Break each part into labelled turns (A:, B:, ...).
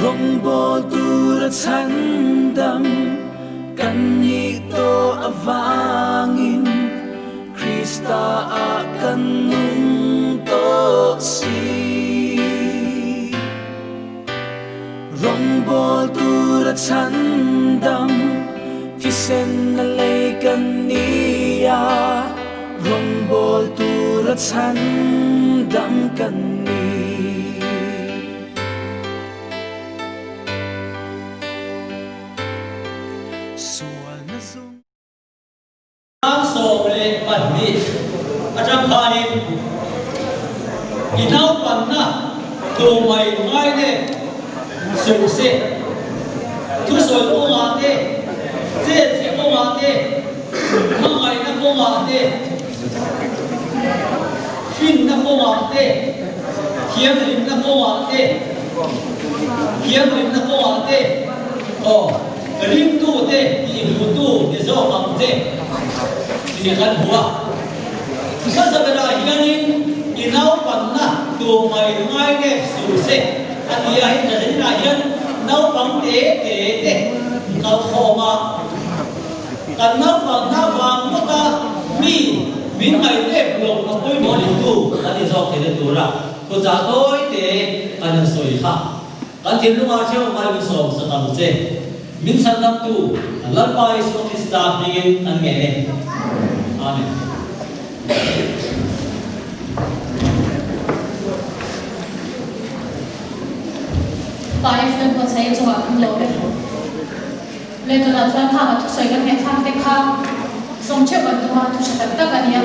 A: Rawngbawl tura chhandam kan nih tawh avangin Krista ah kan nung tawh si. Rawngbawl tura chhandam thisen a lei kan ni a, rawngbawl tura chhandam kan ni. Sualna zung.
B: Tlang 12 atang khanin i naupanna tu mai ngai le suh se, thusawi kawngah te, chetchhe kawngah te, hmangaihna kawngah te, finna kawngah te, thianghlimna kawngah te, thianghlimna kawngah te, aw. Ringtute tihhmutu ni zawk ang che tih kan hmu a. Hmasa berah hianin i naupanna tur mai ngai nge su se a ti a, hei Nazarinah hian naupang te te te kal khawm a, kan naupang hna vang ngawta mi min ngaihnep loh a pawimawh ringtu kan ni zawk theihna tura thuchah tawi te kan han sawi kha. Kan thinlungah theuh mai min sawm sak ang che. Min chhandamtu Lalpa Isua Krista hmingin kan ngen e. Amen.
C: Pa Ephraim pawh chei chungah kan lawm e. Le tunah chuan khang a thusawi kan ngaihthlak te kha sawm theuh kan tum a, thu tha tak tak a nia,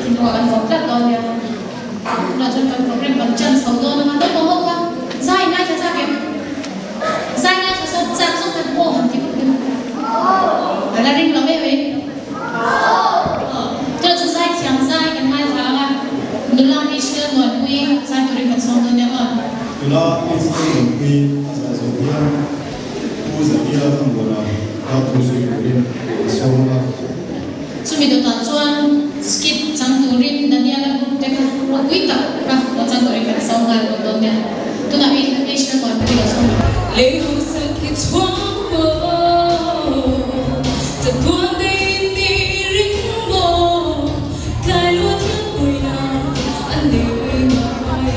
C: thinlungah kan vawm tlat dawn nia. Tunah chuan kan program kan chan chho dawn anga naupang ho kha zai ngaithla chak em? Zai ngaithla zawk chak zawk em? Aw han ti vak ila. A la ring lo em em? Tunah chuan zai thiam zai kan ngaithla anga nula Michelle Nuanpui zai turin kan sawm dawn nia aw.
D: Nula Michelle Nuanpui a zai zawh hian Pu Zahira Thangbawna kha thu zui turin a sawm a.
C: Chumi dawtah chuan skit chang turin Daniela group te kha ropui tak kha lo chang turin kan sawm nghal bawk dawn nia. Tunah i H na kuan pui lo sawm rawh.
E: Lei hausak hi chhuang maw, chatuan dei ni ring maw, tlai lua thiang puina an nei ngai e.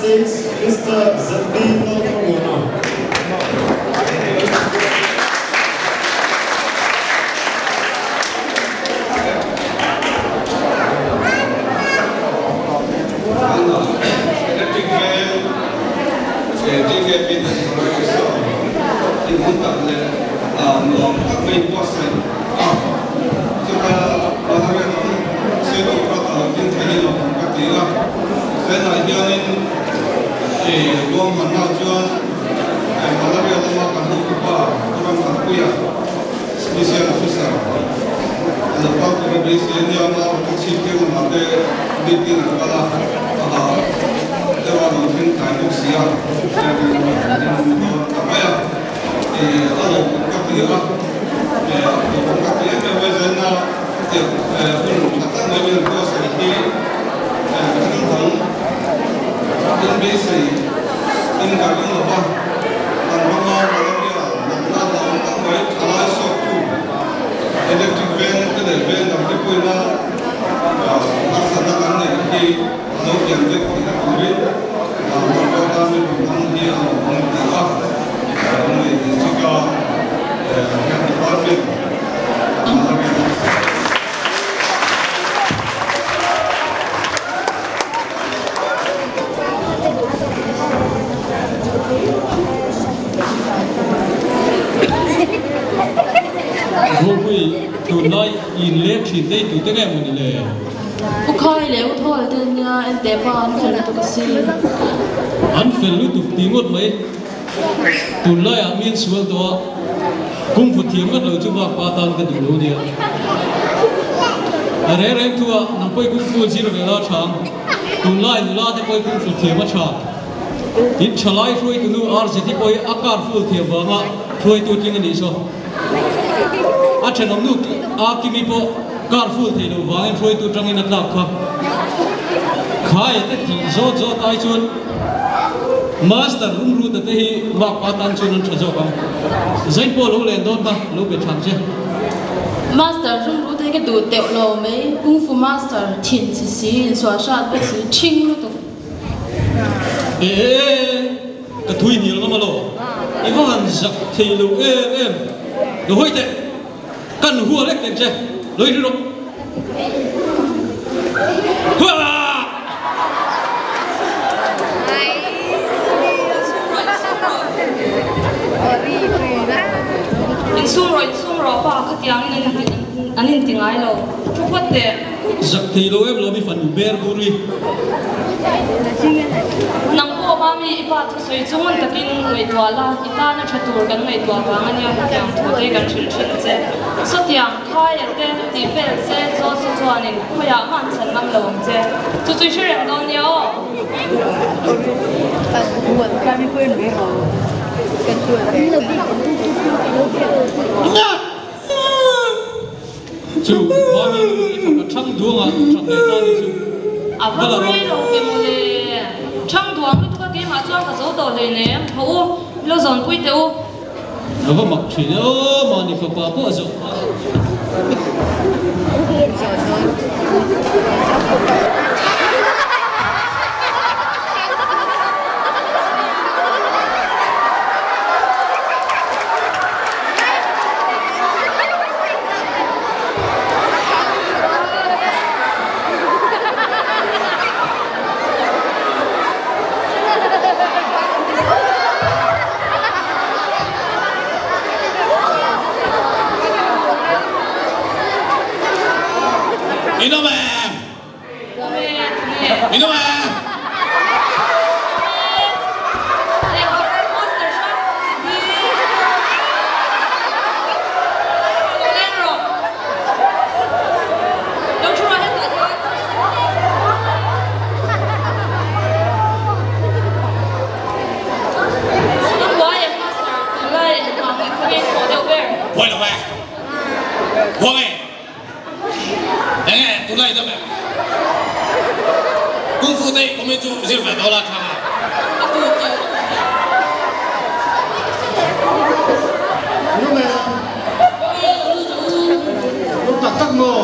D: States, Mister ZB Lalthamuana.
F: Electric Veng JKP Declaration inhmun tak leh nuam tak mai buatsaih a, chuta Malaria lam State of Pratt a lo ding thei hi lawmawm ka ti a. Hetah hianin ruahmanna chuan Malaria lama kan hotupa Pu Ramthanpuia, Special Officer a lo kal tur a beisei a nia, Mara chu chhip tir lamah te meeting an kal a, a ha deuh a lo thleng tlai bawk si a, in dawn ta mai a, a lawmawm ka ti a, a lawmawm ka ti em em mai zaina hetiang hun tha tak mai min an buatsaih hi thil dang in beisei in ka ring lo va, kan rama malaria natna la awm tak mai thalai sawktu electric veng te leh veng dang te pawhin harsatna kan neih hi a lo kian vek theihna turin Norway tan mi rawn hmang hi a lo awm ti a, Lunglei District a Health Department malaria
B: Ropui tunlai inleng thin te hi tute nge maw ni le?
E: U Khai leh U Thawl te nia en teh pa an fel lutuk a si.
B: An fel lutuk ti ngawt mai. Tunlaiah mi an sual tawh a, kungfu thiam ngat lo chu bak pa tan ka duh lo nia. A reng reng thu a, nang pawh i kungfu a zir ve la tha ang. Tunlai nula te pawh i kungfu thiam a tha. Tin, thalai hruaitu nu RZT pawh hi a car full thiam vanga hruaitu tling a nih saw. A thenawm nu a Kimi pawh car full theih loh vangin hruaitu tangin a tlak kha. Khaia te tih zawt zawt ai chuan Master Rumruta te hi mark pa tan chuan an tha zawk ang. Zain pawh lo len dawn kha lo be tham che.
E: Master Rumruta hi ka duh teuh lo mai, Kung Fu Master thin chhe si, insual hrat bawk si, thing lutuk.
B: E e e, ka thui hnial ngam alo, i va han zak thei lo em em, lo hawi teh, kan hua lek lek che, lo i hri rawh. Huaa!
E: Insum rawh, insum rawh pa, khatiangin an inti ngai lo, thu phawt teh.
B: Zak thei lo em lo mi fanu ber bur i.
E: Nang pawh mami i pa thusawi chu ngun takin ngaihtuah la, i tana tha tur kan ngaihtuah vang ania hetiang thu te kan hrilh thin che. Sawtiang khaia te tih vel che chaw chu chuanin khawiah hman chhan ngam lo ang che. Chu chu i hre reng dawn nia aw.
B: Chu mami i fapa Thang Duanga that leh ta ni chu.
E: A va rei lo ve mawle. Thang Duang lutuk a keimah chuan ka zo tawh hleinem. Haw u, lo zawn pui teh u.
B: A va mak thin e aw, mahni fapa pawh a zawh phah.
G: In awm em? In awm em? Buai lo ve. Buang e. Enge tunlai deuh em? Kung Fu te comment chu zir ve tawh la tha nga.
D: Tak tak maw?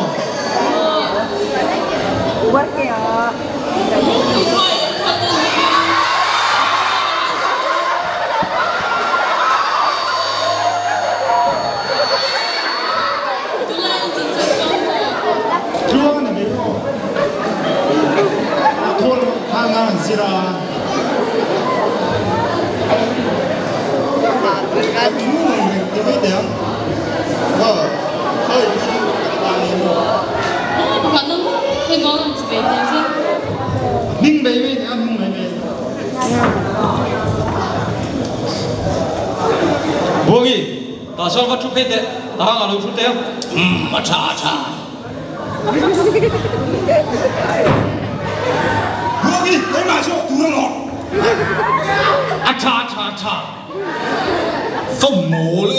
B: phei teh, a hang ah lo thu teh ang.
G: Umm, a tha, a tha.
H: Ruaki, keimah chu tur a lawm.
G: A tha, a tha, a tha. Ka mawl e.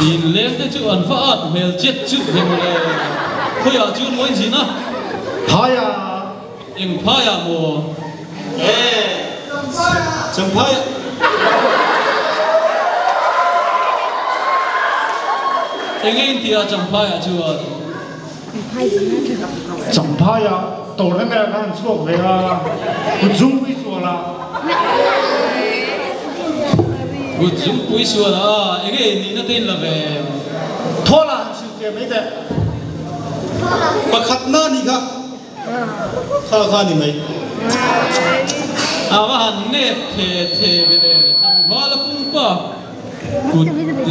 B: In leng te chu an va at hmel chet chut ve mawle. Khawiah chuan mawi zin a?
D: Phaiah.
B: Eng phaiah maw?
D: E, Champhaiah.
B: Enge in tih a Champhaiah chuan?
D: Champhaiah tournament ah khan an chhuak ve a, kut zungpui sual ah.
B: Kut zungpui sual ah enge in nihna te in la ve?
D: Thawla han hrilhfiah mai teh.
H: Pakhatna ni kha. Kha kha ni mai.
B: A va han nep the the ve le, tlangval a pumpa kut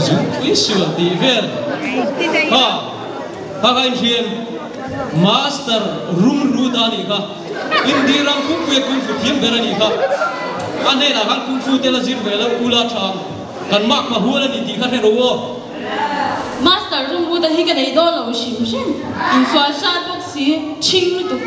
B: zungpui sual tih vel kha kha kha inhriam Master rum rut a nih kha, India ram pumpuia kung fu thiam ber a nih kha, a hnenah khan kung fu te la zir ve lo ula tha ang, kan mark hma hual a ni tih kha hre ro aw.
E: Master room but a hi ka nei dawn lo hrim hrim, insual hrat bawk si, ṭhing lutuk.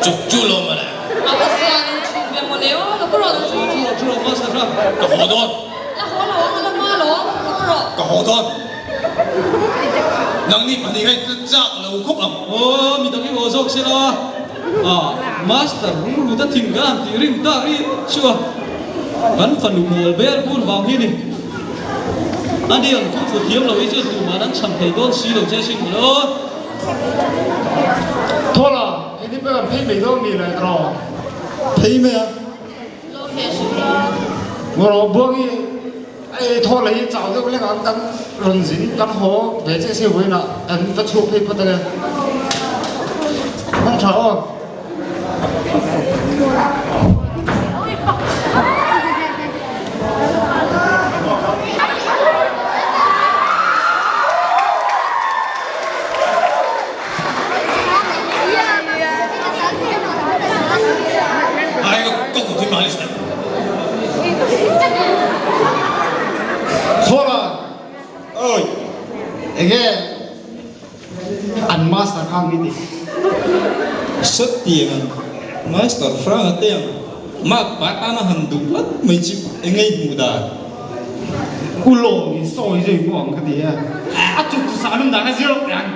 G: Chuk chu lo mawle.
E: A va sual in ṭhin ve mawle aw, la ku rawh.
B: Chu rawh chu rawh Master kha.
G: Ka haw dawn.
E: La haw lo ang, la hma lo ang, la ku rawh.
G: Ka haw dawn. Nangni pahnih hi chak lo khawp ang.
B: Aw, mi dang i haw zawk se la. Ah, Master Rungruta thing kan han tih rim tak ri chu a, kan fanu mawl ber bur vang hi ni. A ni ang thu thiam lo hi chuan tumah an chhan thei dawn si lo che sin mawle aw.
D: Thawla, hei ni pawh kan phei mai dawn mi le tawh.
H: Phei mai a.
E: Lo he hrim la.
D: Ngawrawh buangi ei thaw lei chau deuh lek ang kan rawn zin kan haw ve chiah si vawiinah kan va chhuak phei phawt ange. Hmang tha aw. Thawra,
H: Oi!
D: Enge an master kha ang i ti?
H: Satiang an master hrang a te ang mark pa tana han duh tlat mai chu enge i hmuh dan?
D: U lawm in sawi zui pawh ang ka ti a, a chuk chu sa lum dan a zir ang.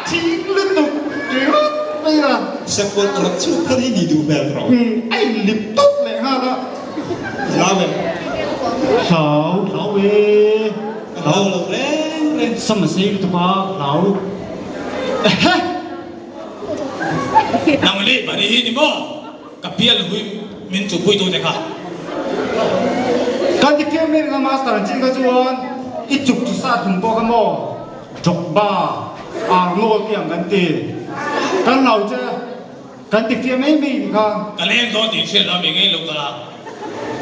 D: Thing lutuk ringawt mai a.
H: Sakawlh rak chhuak thar hi ni duh hmel tawh.
D: A in lip tawp leh nghal a.
H: Hlau em?
D: Hlau, hlau e.
H: Ka hlau lo reng reng.
D: Sam a sei lutuk a, hlau. Ehe!
G: Nang leh pahnih hi ni maw? Ka pial hui min chupui tu te kha.
D: Kan ti fiam em nga master an chin kha chuan i chuk chu sa thum pawh kha maw Drogba Arnold te ang kan ti kan lo che kan ti fiam em em kha.
G: Ka leng dawn tih hriat lo mi ngei lo kala.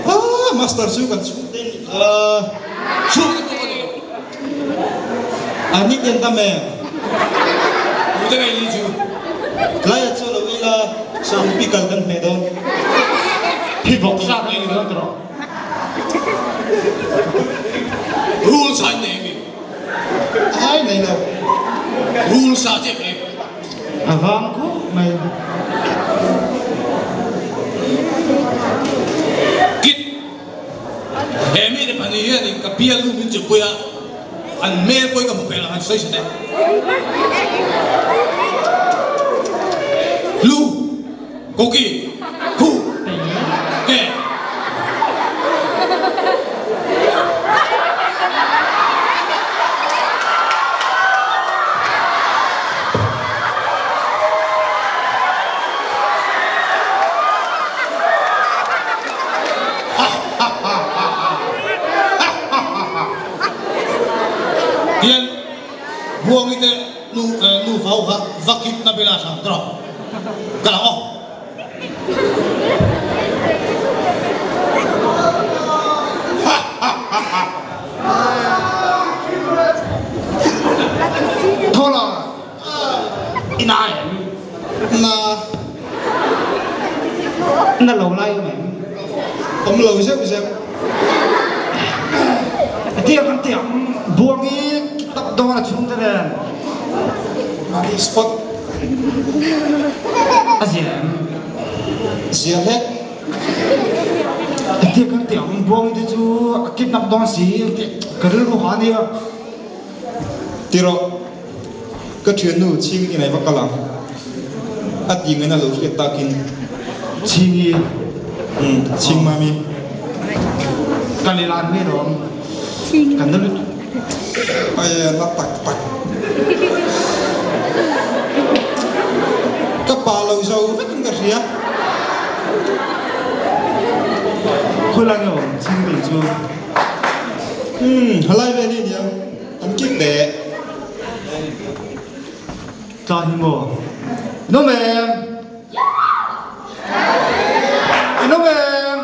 H: Ah master chu kan chhung te nih kha.
G: Chhung te pawh ka ni lo.
H: A ni ten tam em?
G: Tu te ngei ni chu.
H: Tlaiah chuan lo ila Sangpi kal kan hmeh dawn.
D: Hi bawk sa kan ni dawn tawh.
G: Rule sa in nei ami?
H: Ai nei lo.
G: Rule sa chiah mai.
D: A vang khawp mai.
G: Kit. He mite pahnih hianin ka bialnu min chupui a, an hmel pawhin ka hmu phei lo, han sawi sa teh. Lu, Koki, Khu, Ke. Hian Buangi te nu nufa ho kha va kip na bela hram tawh ka lang aw.
D: Thawla. na em?
F: Na.
D: Na lo lai awm em?
F: Awm lo zeuh zeuh.
D: Tiang an tiang buang i tap dawn a chhungte nen.
F: Mahni spot.
D: A zia em?
F: Zia hlek.
D: Tiang an tiang buang i te chu a kidnap dawn si ka rilru ha ania.
F: Ti rawh. Ka thiannu Chhingi inai va kal ang a ti ngaina lo hriat takin.
D: Chhingi?
F: Umm, Chhing mami.
D: Ka leh lan mai lawm. Ka na lutuk.
F: Ai a na tak tak. Ka pa lo zo vekin ka hria.
D: Khula nge awm Chhingi chu?
F: Umm, halai vel hi aniang. An kik leh.
D: Tla hi maw? In awm em? In awm em?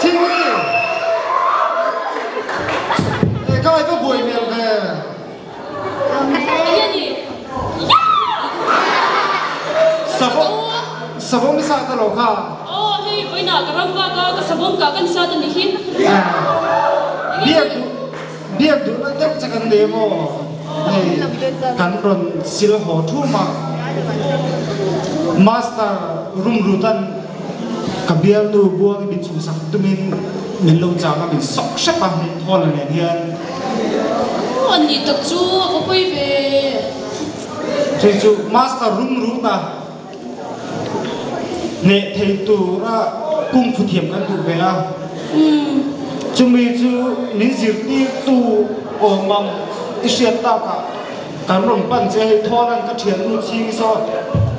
D: Chingmi! Eh, ka ngai ka buai hmel ve. Savawm i sah ta lo kha.
E: Aw hei vawiinah ka ram vak a, ka savawm kah kan sat a nih hi.
D: Biak duh biak duhna deuh che kan nei maw? Hei kan rawn sil haw thum a, Master Rumrutan ka bialnu buang i min chhuhsak tumin min lo chang a, min sawk hrep a, min thawl a nen hian.
E: Aw an nih tak chu a va pawi ve.
D: Chei chu Master Rumruta hneh thei tura kung fu thiam kan duh ve a. Chumi chu min zirtirtu awm ang i hriat takah kan rawn pan che hei Thawlan ka thiannu chhing saw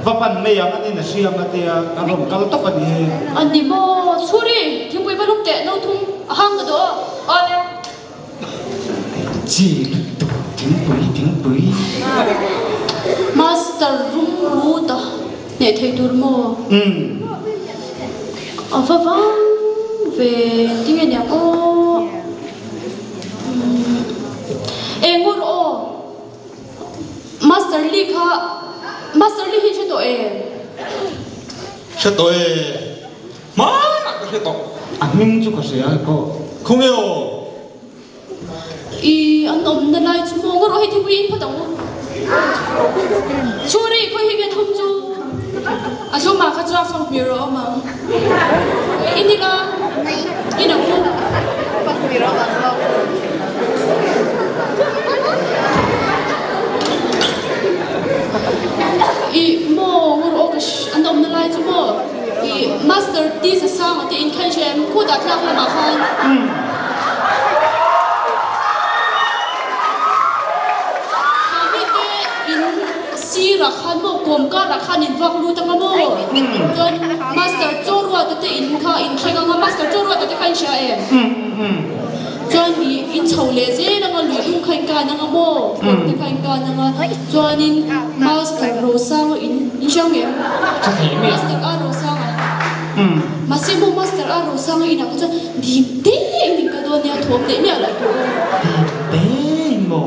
D: va pan mai ang anin a hria ang a tia kan rawn kal tawp a ni hei.
E: A ni maw? Chhuri, thingpui va lum teh no thum a hang ka duh a. Awle.
D: Chi lutuk thingpui thingpui.
E: Master rum rut a hneh thei tur maw?
D: Umm.
E: A va vang ve tinge niang aw. Umm. Eng ngur aw. Master Lee kha Master Lee hi hre tawh em?
F: Hre tawh e. Hmanah ka hre tawh.
D: A hming chu ka hria e pawh.
F: Khawnge aw?
E: I an awmna lai chu maw ngaw rawh hei thingpui in phawt ang u. Chhuri khawi hi nge thum chu?
I: A hlumah kha chuan fanghmir a awm ang.
E: In ila in ang u.
I: Fanghmir a awm ang lo.
E: I maw ngaw rawh aw ka an awmna lai chu maw? I master ti sa sang a te in khan hre em khutah tlak lamah khan. Kha mi te in sirah khan maw kawm karah khan in vak lut anga maw chuan master chaw ruata te in kha in thleng anga master chaw ruata te kha in hria em chuan i in chho leh zel anga lui dung kha in kan anga maw kawm te kha in kan anga chuanin master Rosanga in in hria ang em? Master a Rosanga Mahse maw Master a Rosanga inah kha chuan dim te in in kal dawn nia thawm neih miah loh tur aw.
D: Dim te in maw?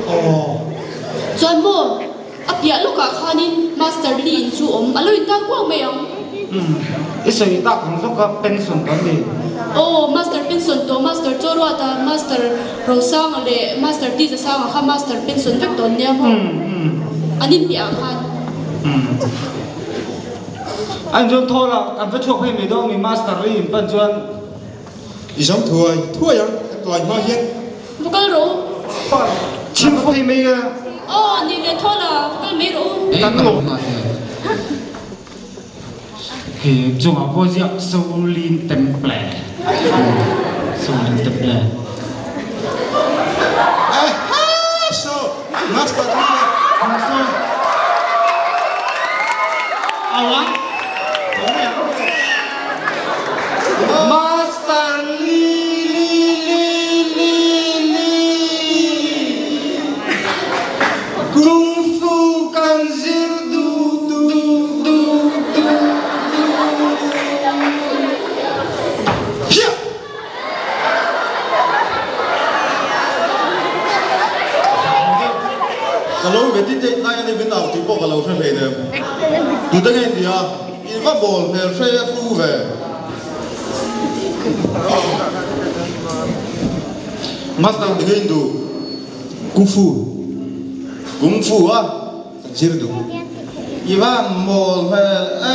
D: Aw.
E: Chuan maw a piah lawkah khanin Master Lee in chu awm a lo intan kuau mai ang.
D: I sawi tak ang zawk a pension tawh ni.
E: Aw Master pension tawh Master Chawruata Master Rosanga leh Master Tizasanga kha Master pension vek dawn nia maw an inpiah ah khan.
D: An chuan thaw la, kan va chhuak phei mai dawn mi Master ri in pan chuan.
F: I zam thuai thuai ang, kan tlai hma hian.
E: Va kal rawh u.
D: Pa, chhim phei mai e.
E: Aw, ni leh thaw la, va kal mai rawh u.
D: Kan lo. He chungah pawh ziak Shaolin Temple. Shaolin Temple.
F: Aha! So, Master
D: Master. Awa. Master Li Li Li Li Li. Kung Fu kan zir du du du du du.
F: Hiah!
G: Ka lo meditate lai a ni min au tih pawh ka lo hre hleinem. Tute nge in tia? I va bawl hmel hre a hlu ve.
D: Master
G: Enge in duh?
H: Kung Fu.
G: Kung Fu a?
H: Kan zir duh.
G: I van mawl hmel e.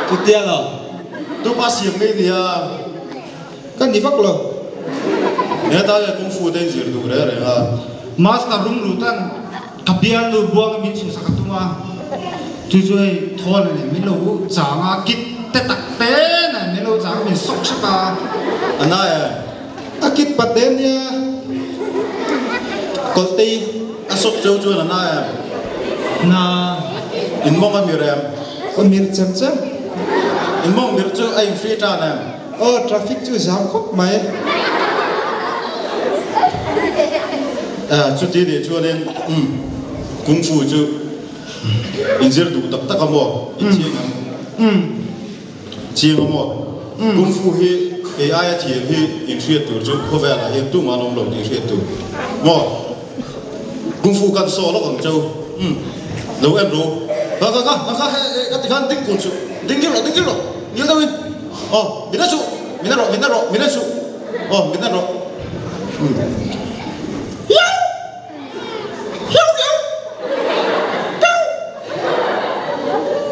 H: Chutia lo.
G: Tupa siam ngei nia.
H: Ka ni vak lo.
G: Heta hian Kung Fu te in zir duh reng reng a.
D: Master Rumrutan ka bialnu buangin min chhuhsak a tum a, chu chu hei thawn a ni, min lo chang a, kit te tak te nen min lo chang a, min sawk hrep a.
G: A na e.
H: A kit pat te nia.
G: Kawltei a sawk cheu chuan a na em?
D: Na.
G: In mawng a mir em?
H: Aw mir chem chem.
G: In mawng mir chu a inhri tan em?
H: Aw traffic chu zam khawp mai.
G: Chuti nih chuanin umm Kung Fu chu inzir duh tak tak a maw? In chiang ang. Chiang a maw? Kung Fu hi kei aia thiam hi inhriat tur chu khawvelah hian tumah an awm lo tih hriat tur maw? Kung Fu kan saw lawk ang cheu. Umm lo en ro. Ka ka ka ka he he ka ti khan ding kun suh. Ding ngil rawh ding ngil rawh. Ngil deuhin. Aw min en suh. Min en rawh min en rawh min en suh. Aw min en rawh. Umm. Hiau! Hiau hiau! Tau!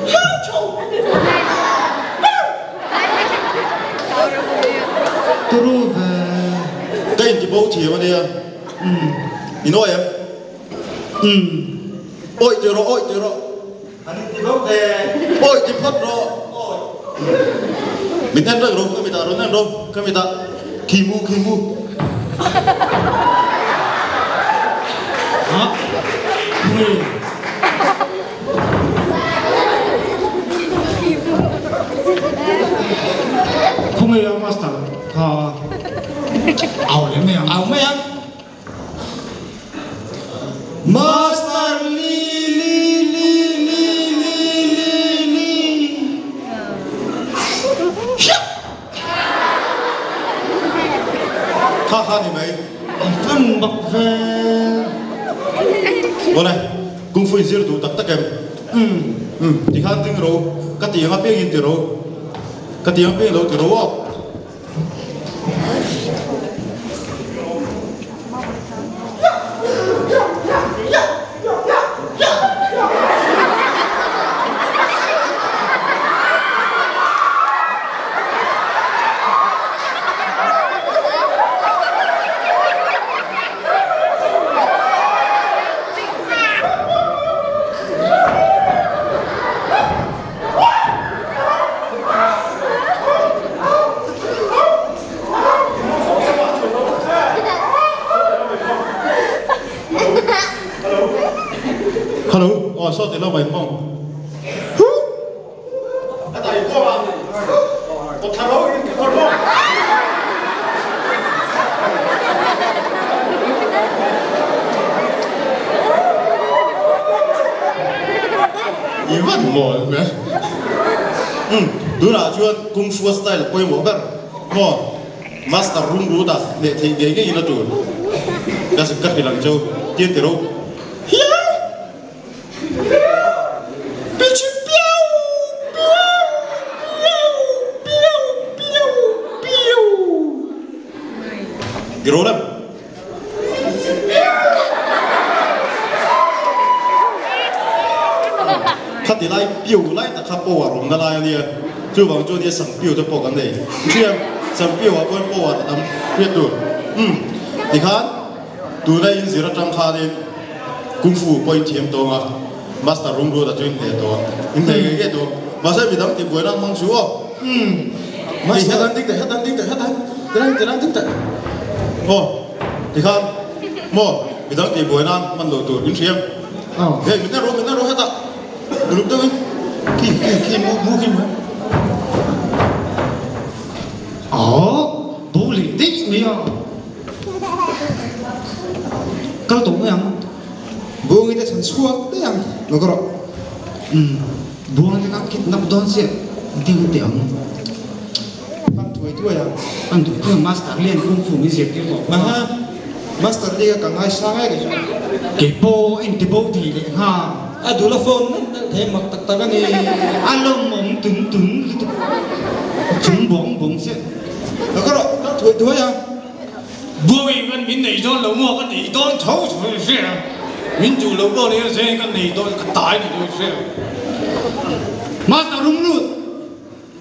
G: Hiau chho! Hiau!
D: Turu ve.
G: Ka intibo thiam a nia. Umm i nawi em?
D: Umm.
G: Awih ti rawh, awih ti rawh.
D: An inti bo ve.
G: Awih ti phawt rawh.
D: Awih.
G: Min en reng rawh, ka mitah rawn en rawh, ka mitah. Khi mu, khi mu.
D: Hah? Nge? Khawnge a master kha au leh mai ang.
H: Au mai ang. Master li li li li li li li.
G: Hiap! Kha kha ni mai.
D: An tlang bak ve.
G: Awle, Kung Fu in zir duh tak tak em?
D: Umm.
G: Umm, tikhan ding ro, ka ti ang apiangin ti ro. Ka ti ang apiangin lo ti ro aw. Hello, aw saw ti lo mai khawng. Ka tai khawng a. Aw thla ro in ka thar maw. I van mawl hme. Umm, tunah chuan Kung Fu style pawimawh ber maw Master Rungrut-a hneh theih ngei ngeiin a tul. Ka ka hrilh ang cheu, tian ti ro. Hiau! Pichi piau! Piau! Piau! Piau! Piau! Piau! Ti ro lem. Khati lai piu lai tak kha power awmna lai a nia, chuvang chu nia sam piu te pawh kan nei. Hriam, sam piu ah pawhin power a tam hriat tur. Umm, tikhan tuna in zir atang khanin Kung Fu pawh in thiam tawng a, Master Rungrut-a chu in hneh tawh a, in hneh ngei ngei tawh. Mahse midang tihbuaina an hmang chu aw. Umm, hetan ding teh, hetan ding teh, hetan, tilang tilang ding teh. Aw, tikhan maw midang tihbuai nan hman lo tur in hriam. Hei min en rawh, min en rawh hetah uluk deuhin khi khi khi mu mu khi mu.
D: Aw, bo leh daih mai a. Kal tawh mai ang.
H: Buangi te chhan chhuak daih ang, lo ka rawh.
D: Umm, Buangi te kha kidnap dawn chiah ding teh ang.
H: Pan thuai thuai ang.
D: Pan thuai thuai ang, Master Lian Kung Fu min zirtir tawh bawk a.
H: Aha.
J: Master League a ka ngaisang e kei chu.
D: Kei pawh a inti bo thei leh nghal.
J: A dul a phone nalh nalh thei mak tak tak a ni.
D: A lawmawm tun tun lutuk chung bawng bawng chiah.
J: Ka ka rawh ka thuai thuai a.
K: Buai kan min nei dawn lo maw ka nei dawn tho tho i hria. Min duh lo pawh ni a zeng ka nei dawn ka tai ni tho i hria.
D: Master rum lut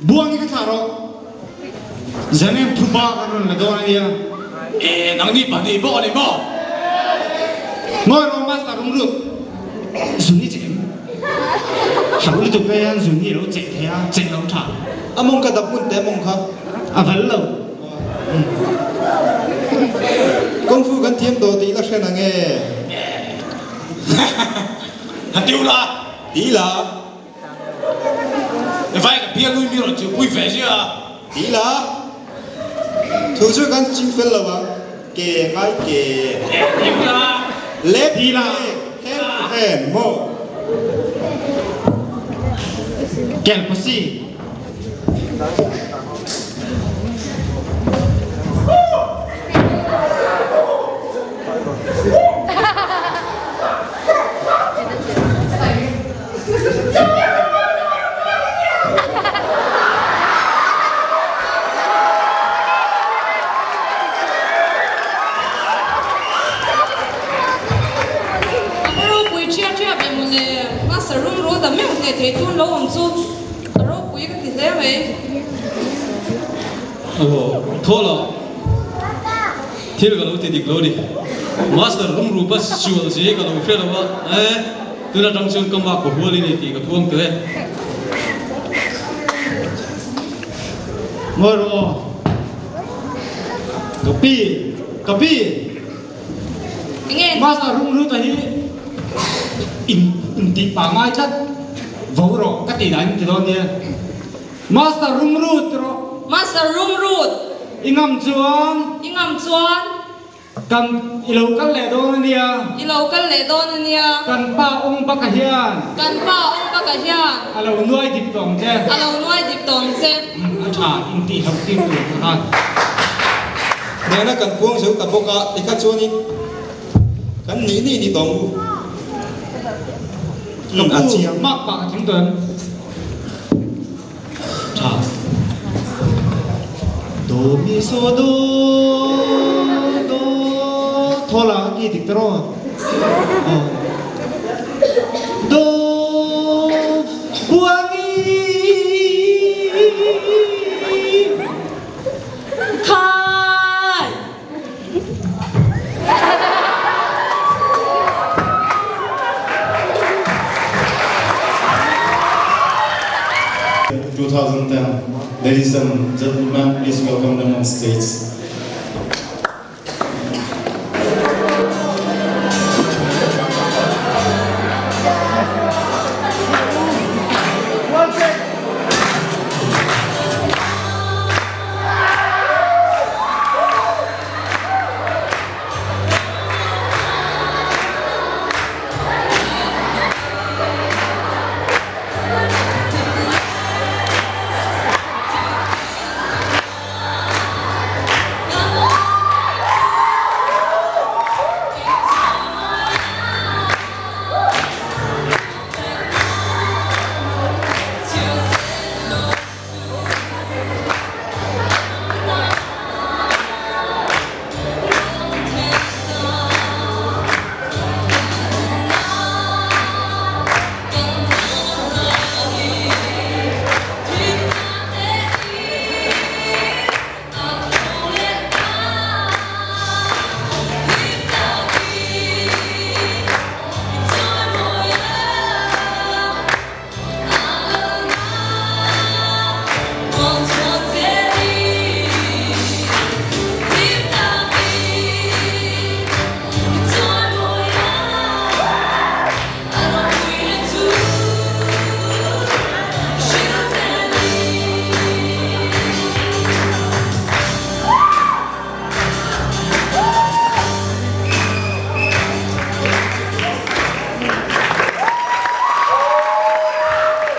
D: Buang hi ka thlah rawh. Zanem thu ba kan rawn la dawn a nia.
K: E nang ni pahnih pawh a ni maw?
D: Ngawi rawh Master rum lut. Zun i cheh em? Hauh lutuk e an zun hi a lo cheh thei a, cheh lo tha.
J: A mawng ka dap hmun teh mawng kha.
D: A val lo.
J: Kung fu kan thiam tawh tih la hre nang e.
K: Ha tiu la.
J: Ti la.
K: Vai ka pial nui mi rawn chu pui ve zia a.
J: Ti la. Thu chu kan ching fel lo ang. Ke ngai ke.
K: Tiu la.
J: Leg to leg, hand to hand maw.
D: Kel pasi.
I: A va ropui ṭhiah ṭhiah ve mawle, Master rum rawt a meuh hneh thei tun lo awm chu a ropui ka ti hle mai.
H: Aw thaw lo. Thil ka lo ti dik lo a ni. Master rum rupa sual zia hi ka lo hre lo a, e tun atang chuan ka mak ka hual i ni tih ka puang tawh e.
D: Ngawi rawh aw. Ka pi, ka pi.
I: Enge?
D: Master rum ruta hi in intih pangngai tlat. Vo rawh ka tih dan in ti dawn nia. Master rum rut rawh.
I: Master rum rut.
D: I ngam chuan.
I: I ngam chuan.
D: Kan i lo kal leh dawn a nia.
I: I lo kal leh dawn a nia.
D: Kan pa awng baka hian.
I: Kan pa awng baka hian.
D: A lo nuai dip tawng che.
I: A lo nuai dip tawng che.
D: A tha intih hlauh tir tur kha khan.
J: Nena kan puang zo ta bawk a, tikha chuanin kan nih nih ni tawng u.
D: Ka pu, mak pah ka tling tawh em? Tha. Do mi so do do thaw la ki dik tawh rawh. Do buangi.
I: Khai.
G: 2010. Ladies and gentlemen, please welcome them on stage.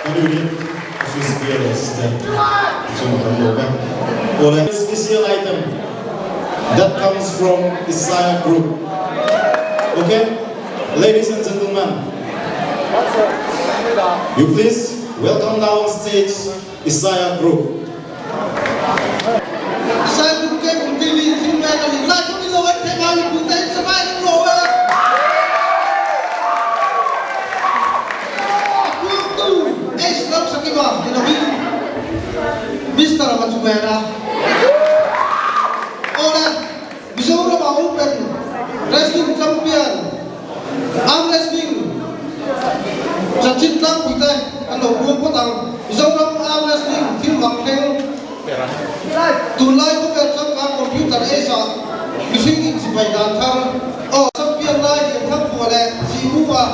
G: Good evening, Office Bearers te chung kan lawm e. Awle, special item that. comes from Isaiah Group. Okay? Ladies and gentlemen, you please welcome now on stage Isaiah Group.
L: Isaiah Group Cable TV thil mek a ni. Lai chu ni lo an thei ngai mipui te in sabai an lo e. A puangtu H Lalsakima ni lovin Mister Machumena. Awle Mizoram-a Open Wrestling Champion Arm Wrestling chanchin tlangpui te an lo puang phawt ang. Mizoram Arm Wrestling thil mak thleng tunlai khawvel changkang computer age-ah mihring inchipai dan thar aw champion lai Lianthangkhua leh Zihmu-a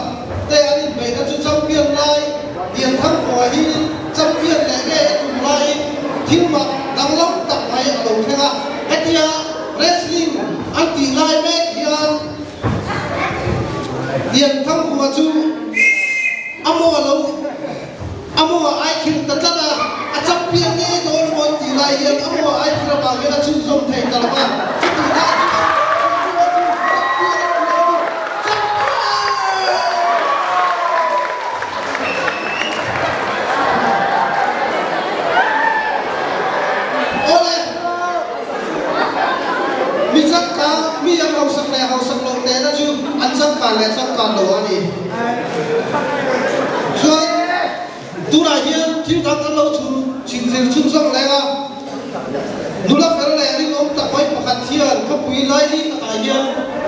L: te an inbeihna chu champion lai Lianthangkhua hi champion leh nge a tum laiin thil mak danglam tak mai a lo thleng a. Hetia wrestling an tih lai mek hian Lianthangkhua chu a maw a lo a maw a ai khir ta tlat a, a champion ngei dawn emaw an tih lai hian a maw a ai khir avang hian a chhunzawm thei ta lo va, chutih lai chuan Lianthangkhua chu champion a ni lo a ni. Champion! Awle, mi changkang, mi an hausak leh hausak loh nena chu an changkan leh changkan lo a ni. Chuan tunah hian thil dang kan lo chhun chhin zir chhunzawm leng a, nula fel leh rinawm tak mai pakhat hian khawpui laili takah hian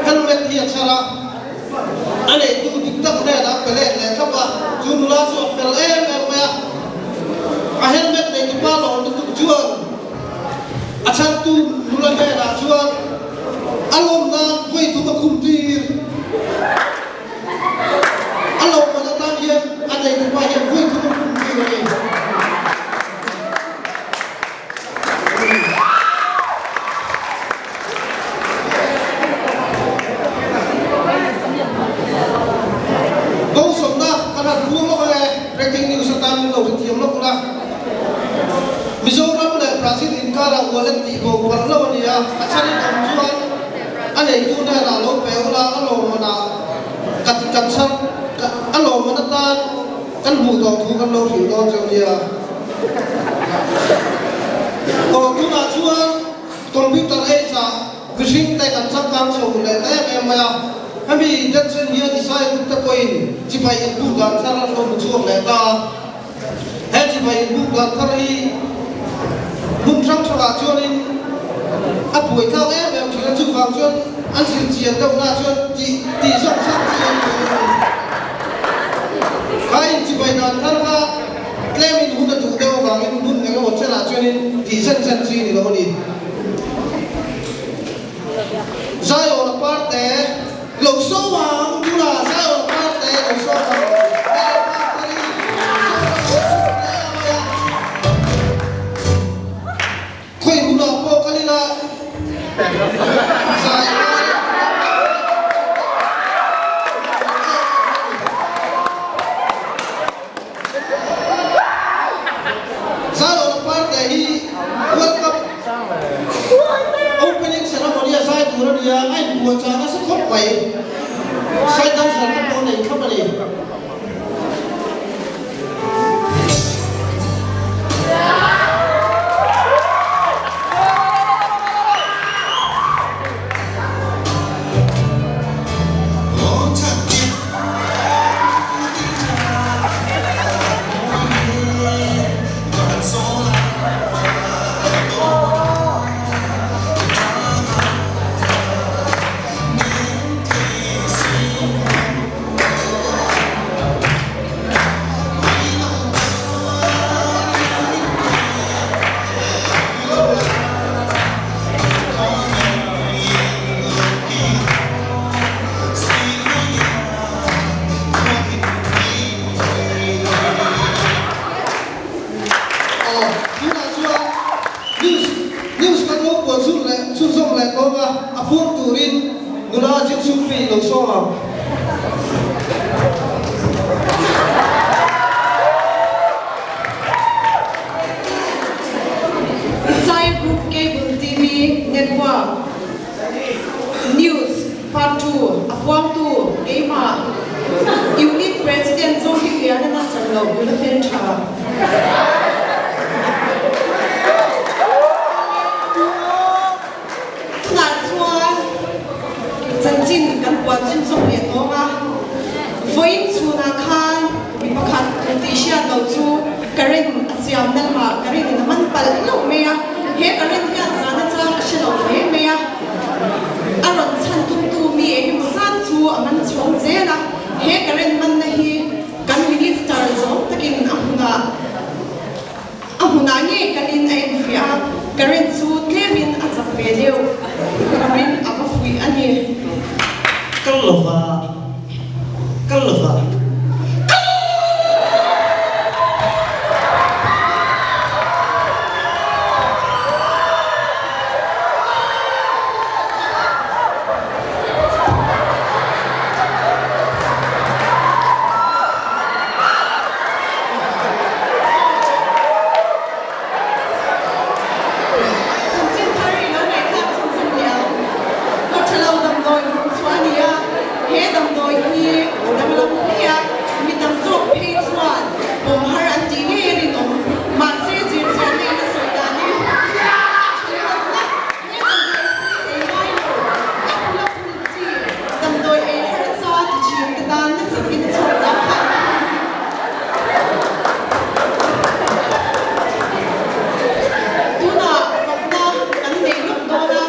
L: helmet hi a chhar a. A neitu dik tak hnenah pe let leh thlap a, chu nula chu a fel em em mai a. A helmet neitupa lawm lutuk chuan a chhantu nula hnenah chuan a lawm nan vawi thum a khum tir. A lawmman atan hian a neitupa hian vawi thum a khum tir a ni. Bawlsawmna kan han puang lawk ang e, breaking news atan min lo hrethiam lawk ula. Mizoram leh Brazil inkarah wallet tih bo palh lo a ni a, a chhan in awm chuan a neitu hnenah lo pe ula, a lawmman ah kan kan chhan a lawmman atan kan hmuh tawh thu kan lo hrilh dawn cheu nia. Aw tunah chuan Computer age ah mihring te kan changkang chho leh ta em em mai a, hemi denchen hian Isaiah Group te pawhin chibai inbuk dan thar an lo hmu chhuak leh ta a. He chibai inbuk dan thar hi hmun hrang hrangah chuanin a buaithlak em em thin a, chuvang chuan an zir chian deuh na chuan tih tih zawk zawk chi an ni a ni. Kha inchibai dan thar kha Tlemin hun a duh deuh avangin hun eng emaw chenah chuanin tih zen zen chi ni lo a ni. Zion a parte lo sawm ang tunah Zion a parte lo sawm ang Zion a parte hi Zoram a hle mai a. Khawi hunah pawh kal ila zai ngai Zaiawla Parte hi World Cup opening ceremony a zai tur a ni a, a inbuatchah nasa khawp mai. Sai dancer te pawh a nei thlap a ni. Aw, tunah chuan news news kan lo puan chhun leh chhunzawm leh tawng a, a phur turin nula Jinsukri lo sawm ang.
I: Sai Group Cable TV Network.
M: tawng a. Vawiin chhunah khan mi pakhat tih hriat loh chu current a siamna lamah current in a man palh hlauh mai a. He current hian zan atang a hre lo hle mai a. A rawn chhan tumtu mi eng emaw zat chu a man chhawng zel a. He current manna hi kan minister zawng takin a hmunah A hmunah ngei kalin a enfiah a, current chu tlemin a chak ve deuh turin a va fuih a ni.
B: Kal lova, kal lova, kal!
M: Chanchin thar i lo ngaihthlak chhunchun leh ang. Kawthalo damdawi hmuh chhuah a ni a, he damdawi hi a danglam hle a, mi tam zawk phei chuan pawm har an tih ngei a rinawm. Mahse, zirchianna in a sawi danin thalawtna he damdawi hi ei ngai lo, a hula phul chi damdawi ei harsa ti thin te tan nasa takin a chhuak chang phah a. Tunah fakna kan nei lawk dawn a,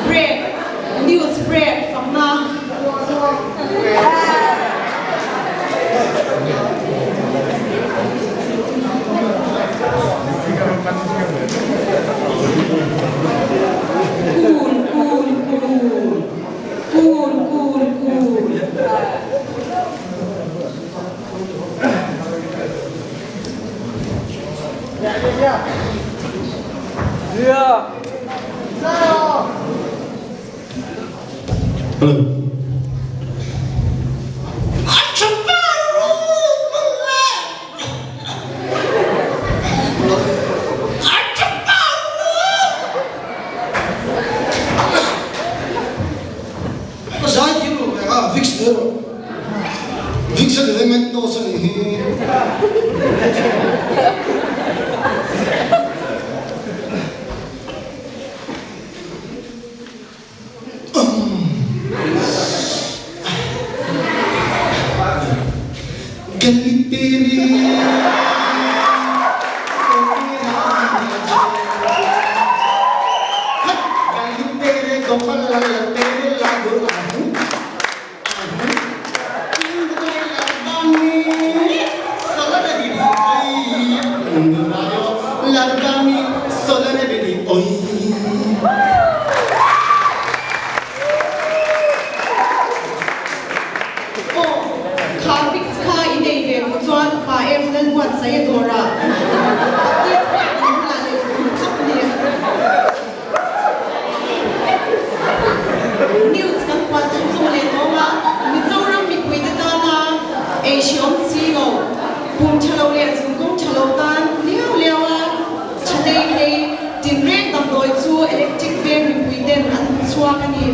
M: break, news break fakna.
I: Cool, cool, cool. Cool, cool, cool.
G: Hello.
L: Ka zai thiam lo ve a, Vicks te erawh Vicks a ni ve Mentos a nih hi.
M: Aw, kha fix kha i nei ve duh chuan pa em Lalbuatsaia dawrah tih pek in bulah leh duh khawp a ni. News kan puan chung chung leh tawng a, Mizoram mipuite tana ei hreawm si lo, pum tha lo leh zungkawng tha lo tan liau liau a tha hlei hlei tinreng damdawi chu electric veng mipuiten an hmu chhuak a ni.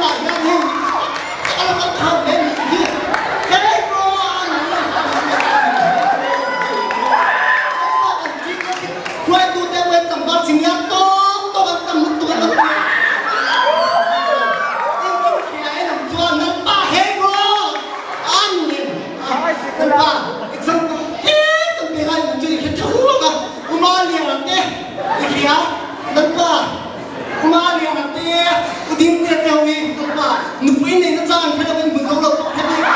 N: Tunah hian hei tak a lo kal thar ve nih hi. Hei rawn Hruaitute pawh hian tlangval chingya tawk tawk an tam lutuk an lo ti a. Engkim hria en ang chuan Lalpa hei rawn an ni. Lalpa example tlem kan pe lai chu i hre tho ang a. Uma Liana te i hria Lalpa. Uma Liana te U Dingte te ho hi Lalpa nupui neihna chang an hre lo in hmu zo lo pawh hre bik lo.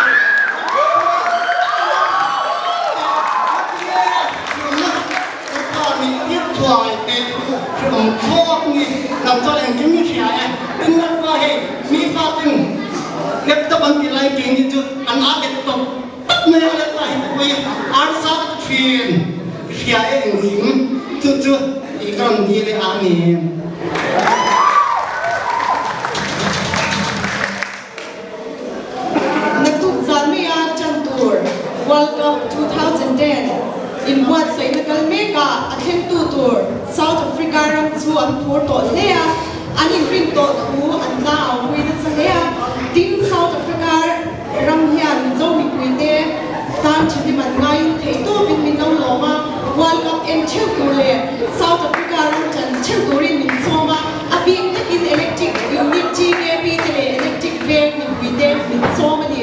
N: Lalpa min tir thuai teh hreawm thlawk ni nang chuan engkim i hria e. Tin Lalpa hei mi faten laptop an tih lai keini chu an a bet tawp tawp mai a Lalpa hi pui arsa ka ti thin i hria e engkim chu chu i ka rawn dil e Amen.
M: Naktuk zan maia tan tur World Cup 2010 inbuatsaihna kal mekah a thlengtu tur South Africa ram chu an phur tawh hle a, an inrin tawh thu an tla au pui nasa hle a. Tin, South Africa ram hian Mizo mipuite tan thahnem an ngaiin theihtawpin min lo lawm a, World Cup en theuh tur leh South Africa ram tan theuh turin min sawm a. A bik takin Electric Unit TKP te leh Electric Veng mipui te min sawm a ni.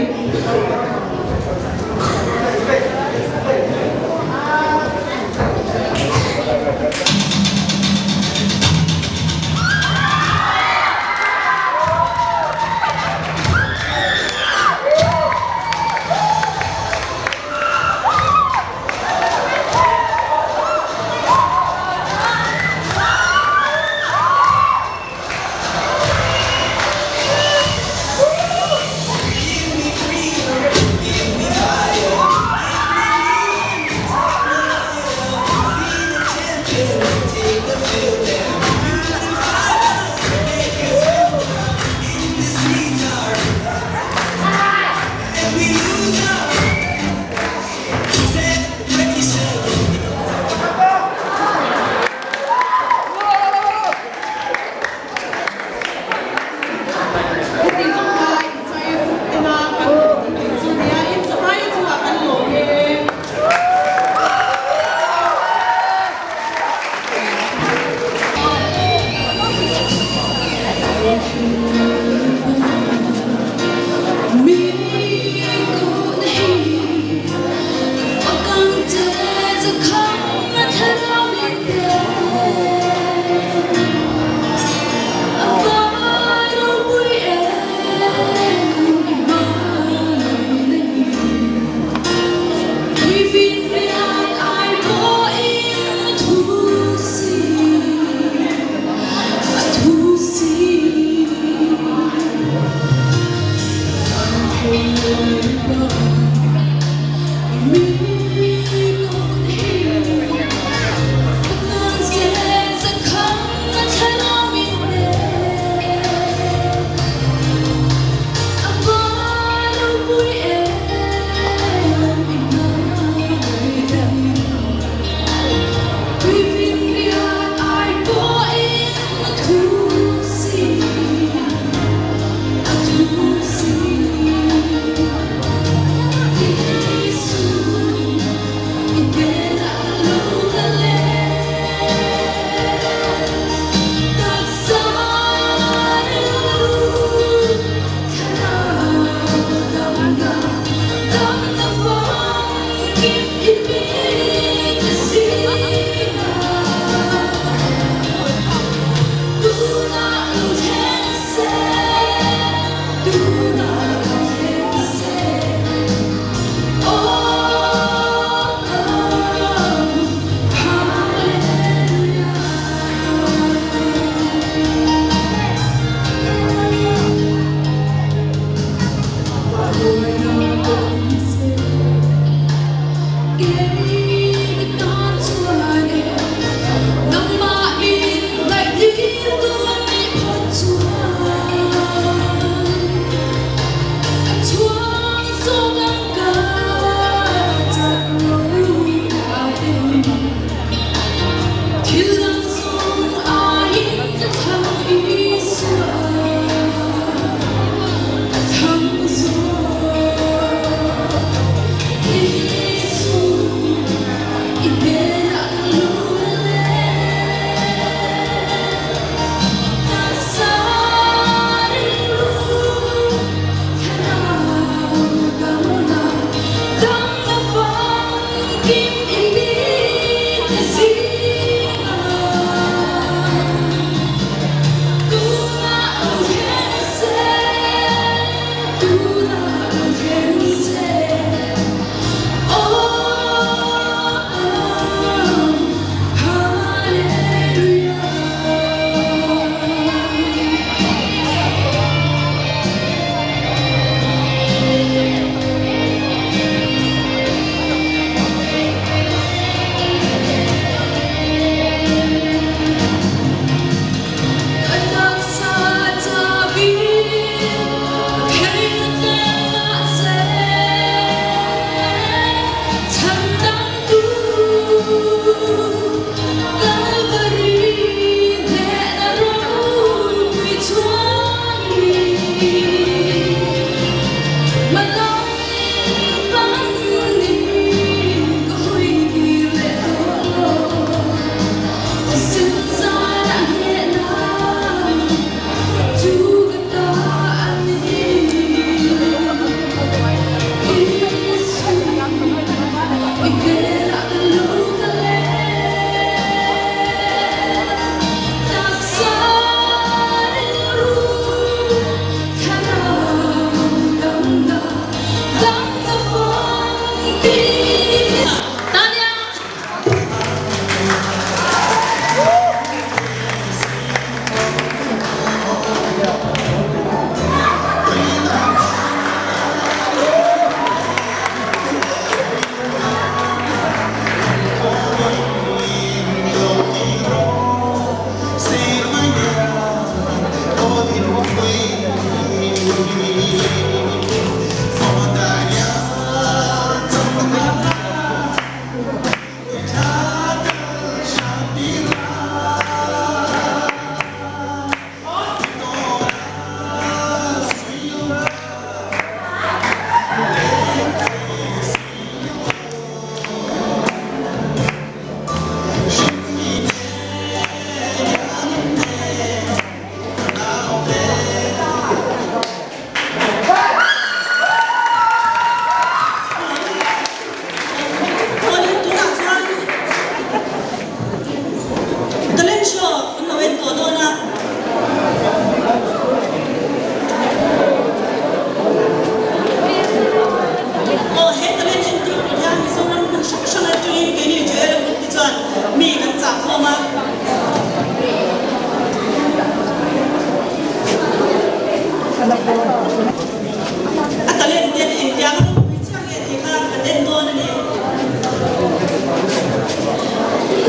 O: A talent te engtiang a ropui chiah nge tih kha kan en dawn a ni.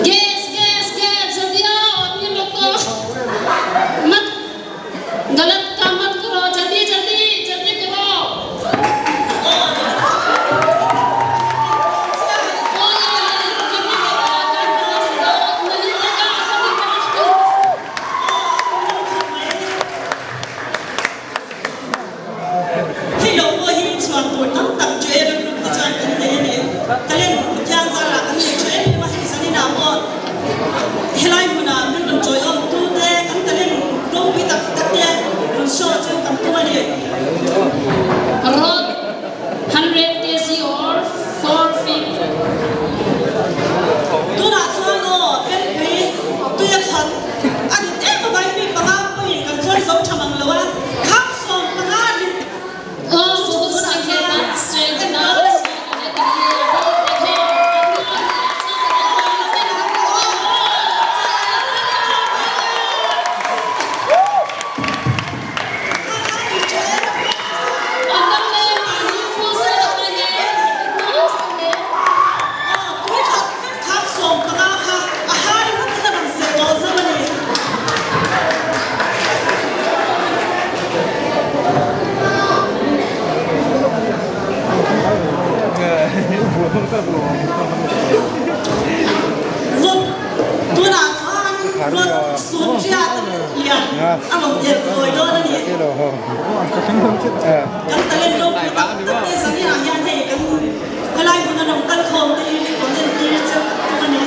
C: Gas gas gas jaldi aao aadmi log ko mat galat kaam mat karo jaldi jaldi jaldi karo.
O: Hei lo pawh hi chhuan tur tam tak Joel a group te chuan kan nei a ni. Talent Pathian zarah kan nei tha em em a, hei zaninah pawh helai hmunah min rawn chawiawm tu te kan talent ropui tak tak te rawn show chu kan tum a ni.
C: Rod 100 kg or 4 feet.
O: Tunah chuan aw Venpui tuia khat a rit em avai mi panga pawhin kan chawi zo tha mang lo a, kham 15 rit chu chu tunah chuan en dawn. Tunah chuan rod sunriat lian a rawn elh kawi dawn a ni. Kan talent ropui tak tak te zaniah hian hei kan helai hmun a rawn kal khawm te hi min rawn entir cheuh tuk a ni.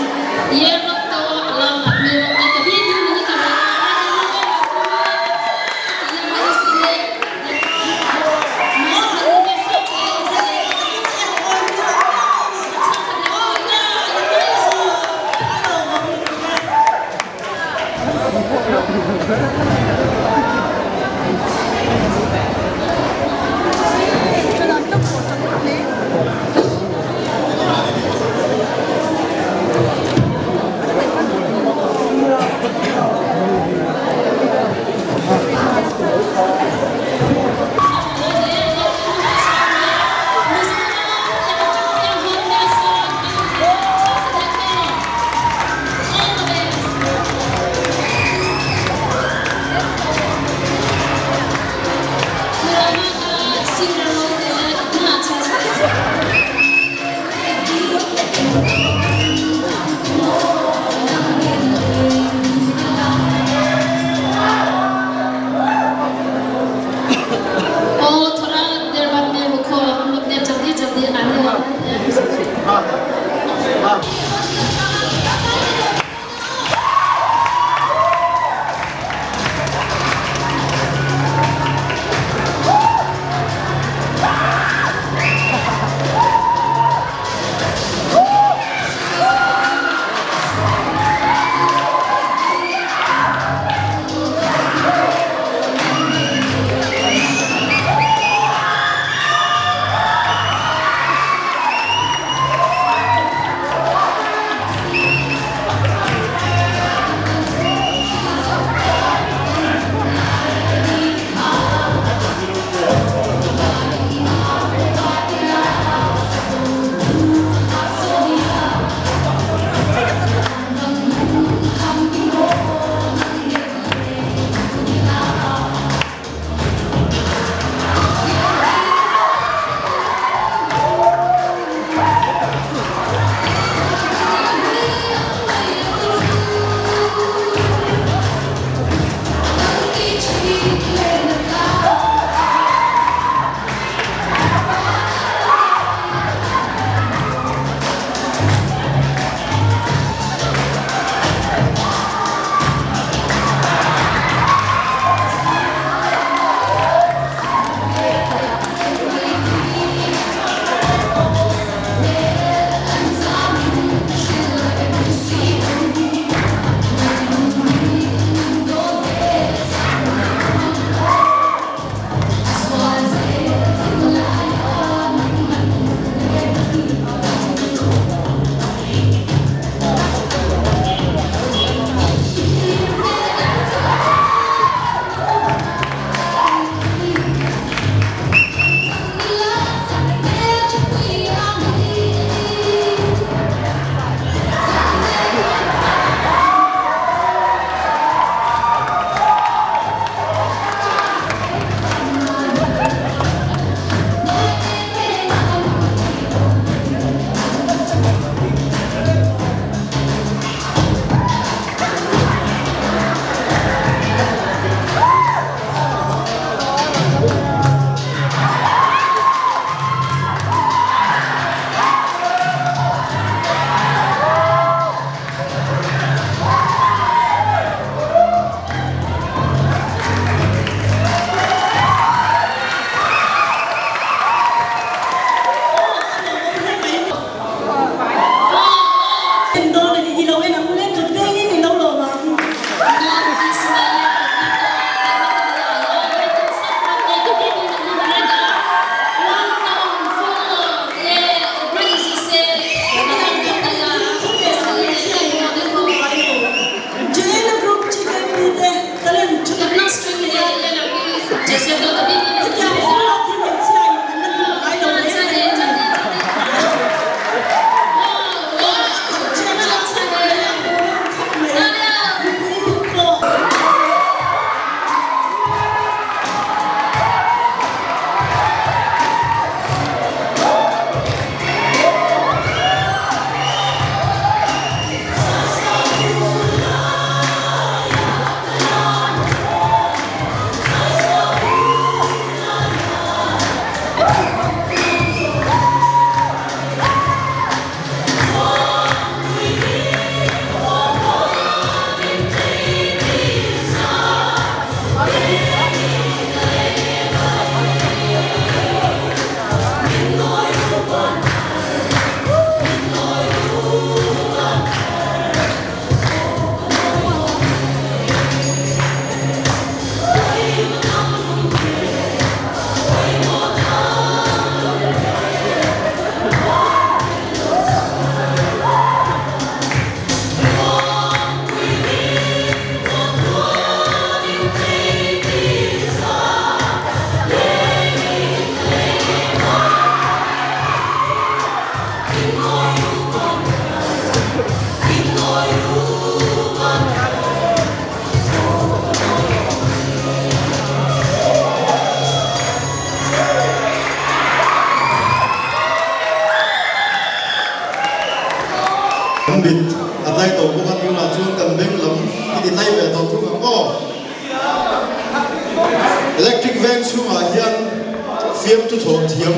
G: fiamthu thawh thiam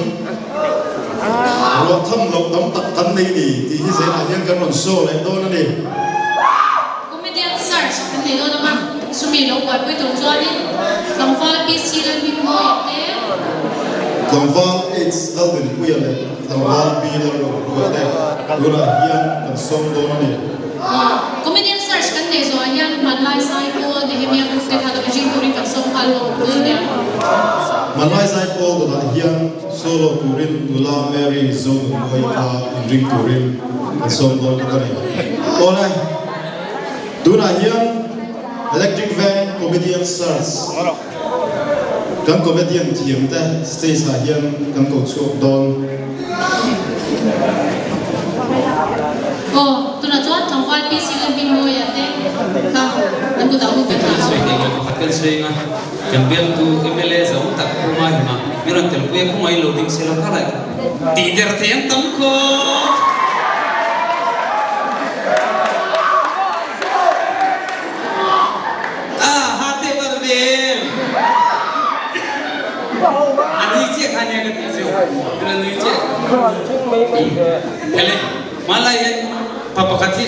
G: ruah tham loh tam tak kan nei ni tih hi zelah hian kan rawn show leh dawn a ni.
C: Comedian search kan nei dawn a, chumi lo buaipui tur chuanin tlangval PC Lalhmingmawia te,
G: Tlangval H Laldinpuia leh Tlangval B Lalrohlua te tunah hian kan sawm dawn a ni.
C: Comedian search kan neih zawhah hian Hmanlai Zaipawl, Nehemia Group te kha lo inring turin kan sawm nghal bawk dawn nia.
G: Hmanlai Zaipawl dawtah hian solo turin nula Mary Zonunmawii kha inring turin kan sawm dawn bawk a ni. Awle, tunah hian Electric Van Comedian Search kan comedian thiam te stage ah hian kan ko chhuak dawn.
C: Aw, tunah chuan tlangval PC Lalhmingmawia te kha an kutah hun kan
P: Kan sawi thei lo pakhat kan sawi anga kan bialtu mla zo tak Pu Mahima min rawn telpui a khawngaih lo ding se lo kha lai tih der thei an tam khawp. A ha te bal vel. A nui chiah kha nia ka tih chu. Tuna nui chiah. Hele, hmanlai hian pa pakhat hi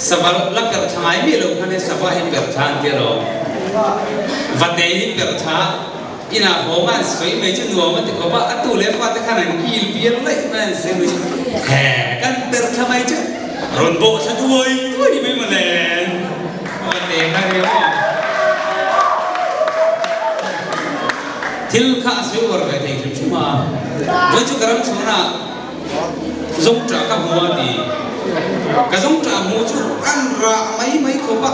P: sava la per tha ngai miah lo khan he sava hi per tha an ti alawm. Vate hi per tha inah haw nga an sawi mai chu nuam a ti khawp a, a tu leh fate khan an kil pial laih mai an sawi mai chu he kan per tha mai chu rawn bawh thla duai duai mai mawle. Vate kha nia maw. Thil kha a sawi uar ve thei hrim hrim a, vawi chu ka ram chhunah zawngṭah ka hmu a ti. Ka zawngṭah hmu chu an rah mai mai khawp a,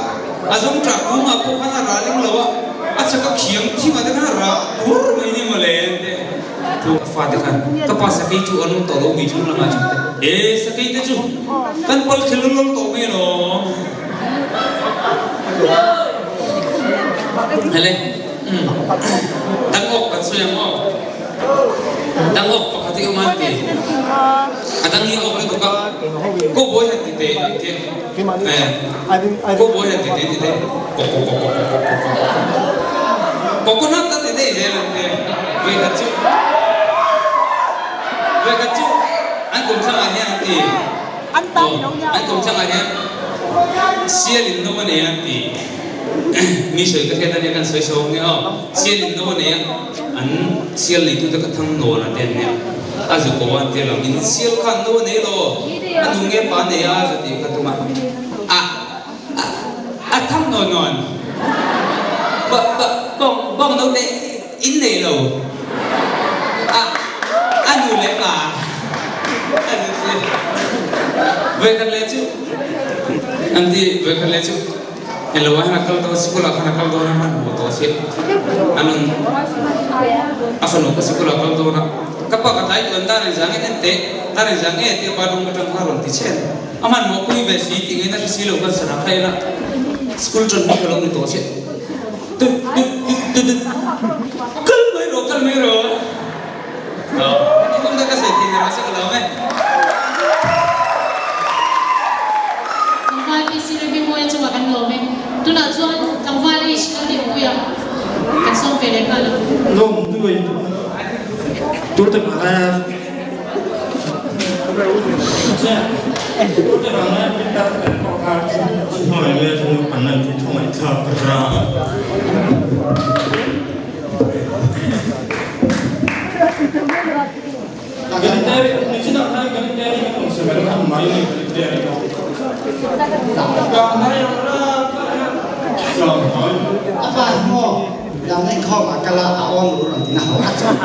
P: a zawngṭah kungah pawh khan a rah lem lo a, a chhaka khiang thimah te khan a rah tur mai ni mawle te. Thu ka fate khan ka pa sakei chu an awm tawh lo mi chung lamah chuan te, e sakei te chu kan pal thil lawlh tawh mai alawm. Hele. Dang awk kan sawi ang aw. Dang awk pakhat hi awm an ti. A dang hi awk lutuk a. Cowboy han ti teh an ti. Eh, cowboy han ti teh ti teh. Kok kok kok kok kok kok kok kok. Coconut a ti daih zel an ti. Vei khat chu. Vei khat chu an kum thlangah hian an ti. Aw, an kum thlangah hian sial in no a nei an ti. Mi sawi ka hriat ania kan sawi sawi nia aw. Sial in no a nei a, an sial neitute kha thang nawn a te an nia. A zu ko a an tia lo. In sial khan no a nei lo, a nu nge pa nei a a zu tih kha tum a. A, a, a thang nawn nawn. Ba, ba, bawng, bawng no te in nei lo. A, a nu leh pa a zu ti. Vawikhat leh chu an ti, vawikhat leh chu. Hello a hna kal dawn sikul ah khan a kal dawn a hmanhmawh tawh si a nun a fanu ka sikul ah kal dawn a ka pa ka tlai tuan dar in zang en teh dar in zang e tia bathroom atang kha rawn ti chen a hmanhmawh pui ve si tih ngaihna hre si lo khan sana kha en a school tan hi ka lo ni tawh si tut tut tut tut tut kal mai rawh kal mai rawh ni kum ta ka sawi thei ni rawh se ka lawm e.
C: Tlangval PC Remi Mawia chungah kan lawm e. Tunah chuan Tlangval H Laldinpuia kan sawm ve leh nghal ang.
D: Lawm nuai tur te vang laia tur te vang laia pitar kan pawh kha
Q: Hmangaih nge chu an lan chu thungaih thlak ka hria.
N: A pa hi maw lam na inkhawm ah kal a a awn ru rawn ti na ho a chuan.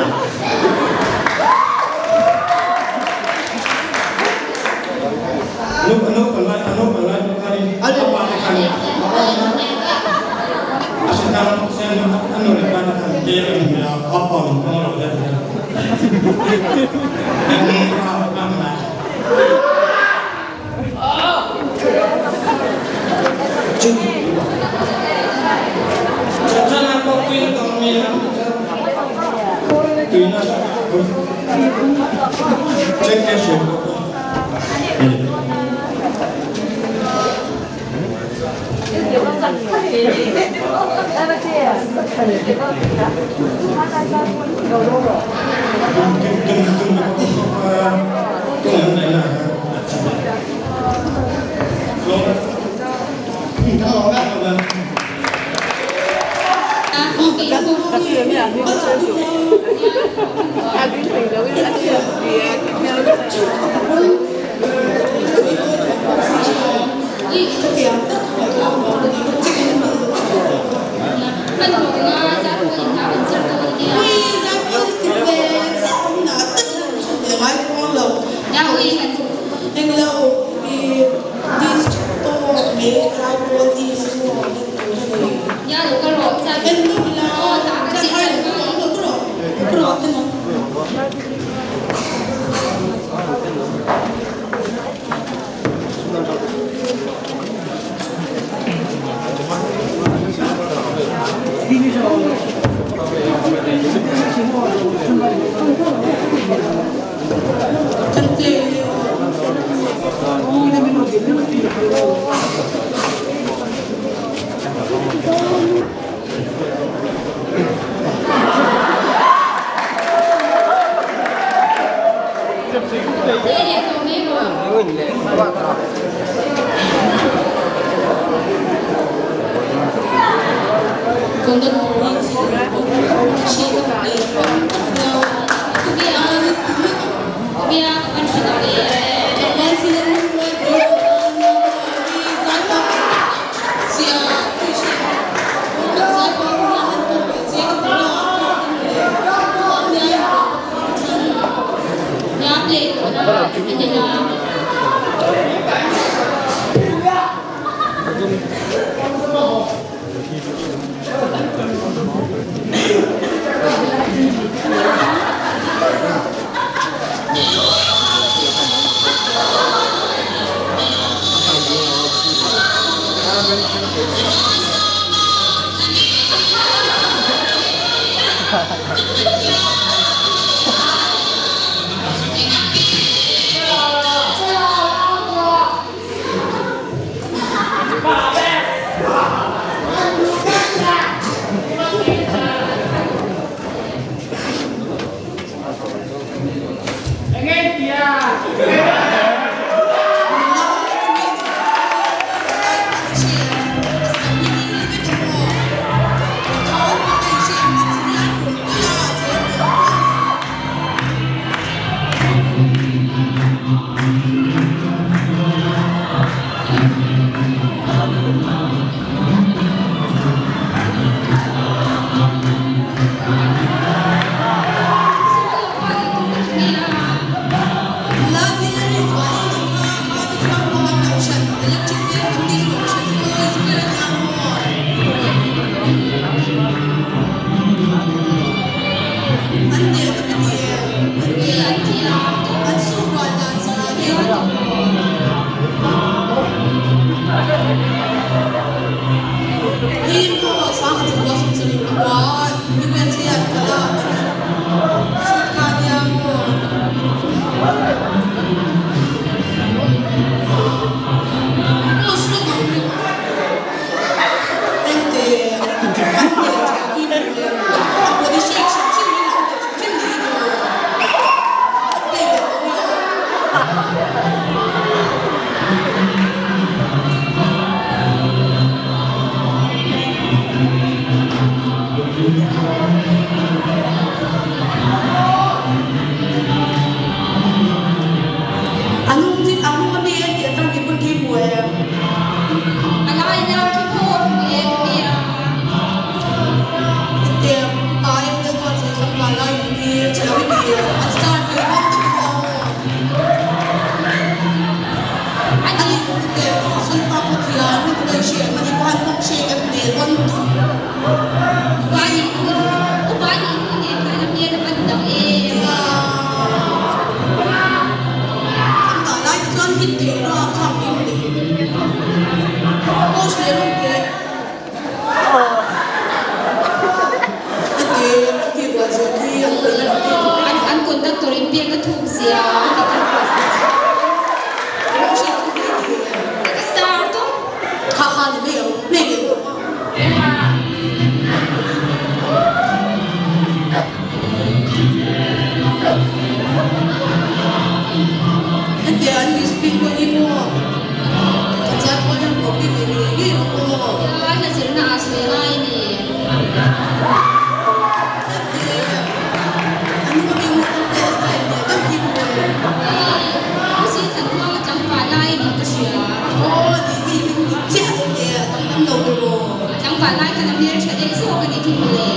R: khan a hmeltha daih zawk a nih khi mawle.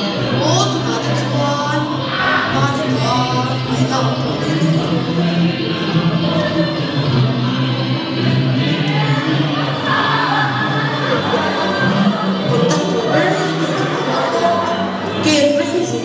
O: Aw tunah te chuan pa ni tawh a, ngaihna awm tawh daih lo. Contact tur ber hi chu ka hmu lo. Ken reng chu.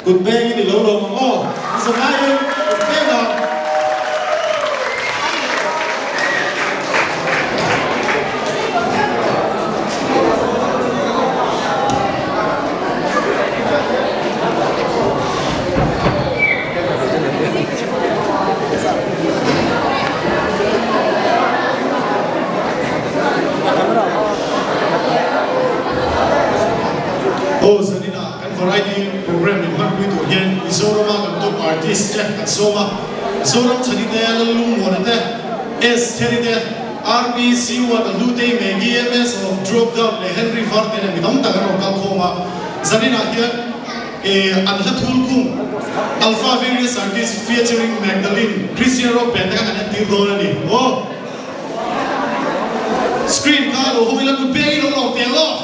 G: Kut bengin i lo lawm ang aw. I zavaiin kut beng ang. Aw zanina kan variety program in hmanpui tur hian Mizorama kan top artist te kan sawm a, Zoram Chhani te, Lallungmuana te, S Theri te, RP, Siwa, Lalhlutei, Maggie, MS of Drop Down leh Henry Varte leh mi tam tak an rawn kal khawm a, zaninah hian eh an hla thul khung Alpha Various Artists featuring Magdalene, Christian Rock Band te kha kan entir dawn a ni. Aw! Screen kha lo hawi la kut peng i lo lawm teh lawk.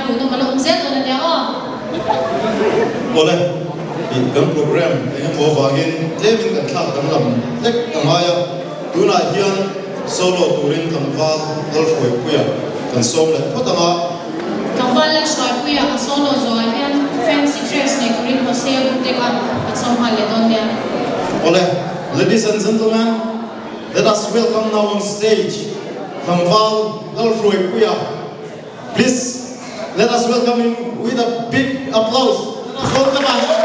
C: hmuhnawm a la awm zel dawn a nia aw.
G: Awle, ih kan program eng emaw avangin tlemin kan thlak danglam hlek a ngai a, tunah hian solo turin tlangval Lalhruaipuia kan sawm leh phawt ang a.
C: Tlangval Lalhruaipuia a solo zawhah hian fancy dress nei turin Hosea Gute kha kan sawm nghal leh dawn nia.
G: Awle, ladies and gentlemen, let us welcome now on stage Tlangval Lalhruaipuia. Please let us welcome him with a big applause. Let us welcome him.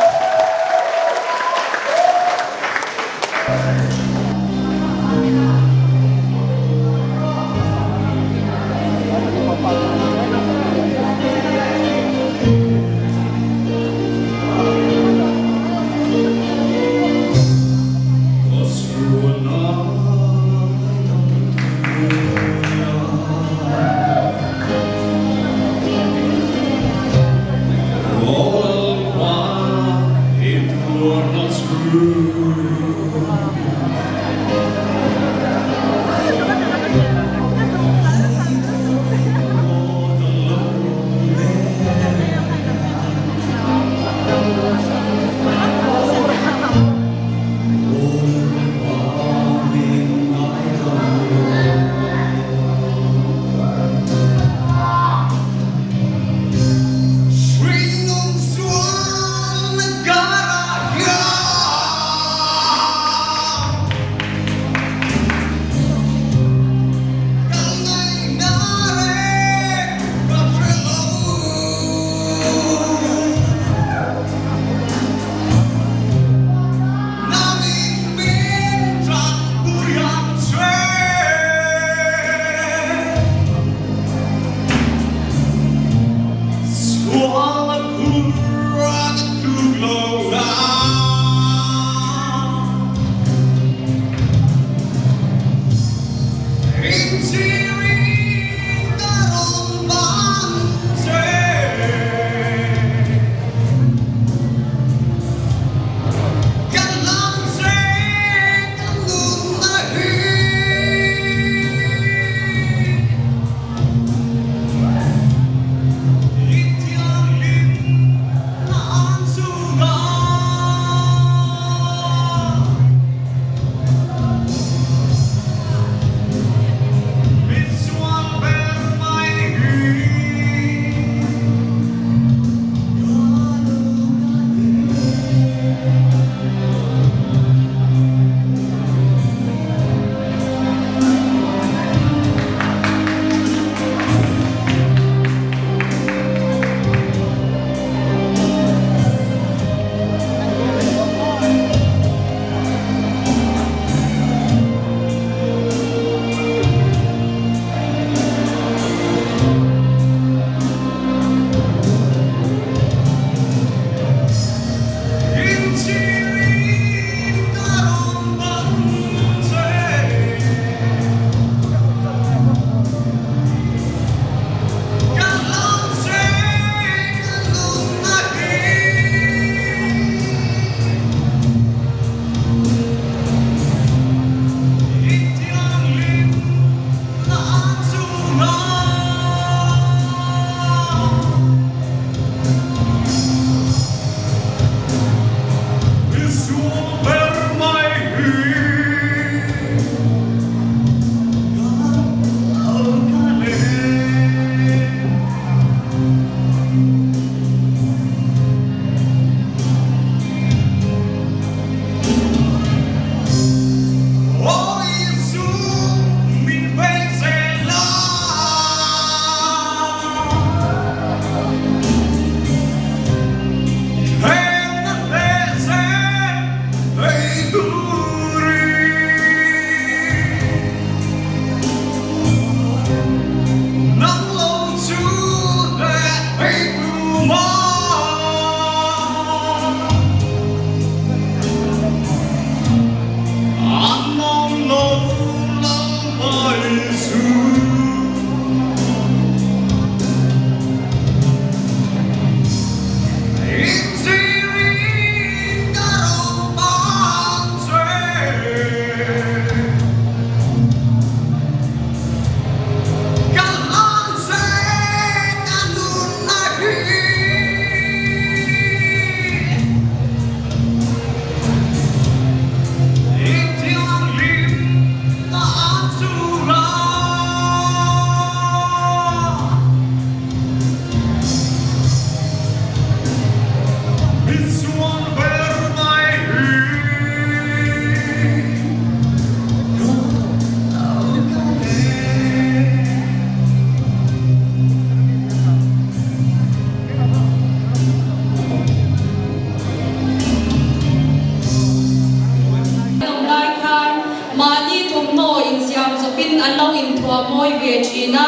I: an lo inthuah mawi ve thin a,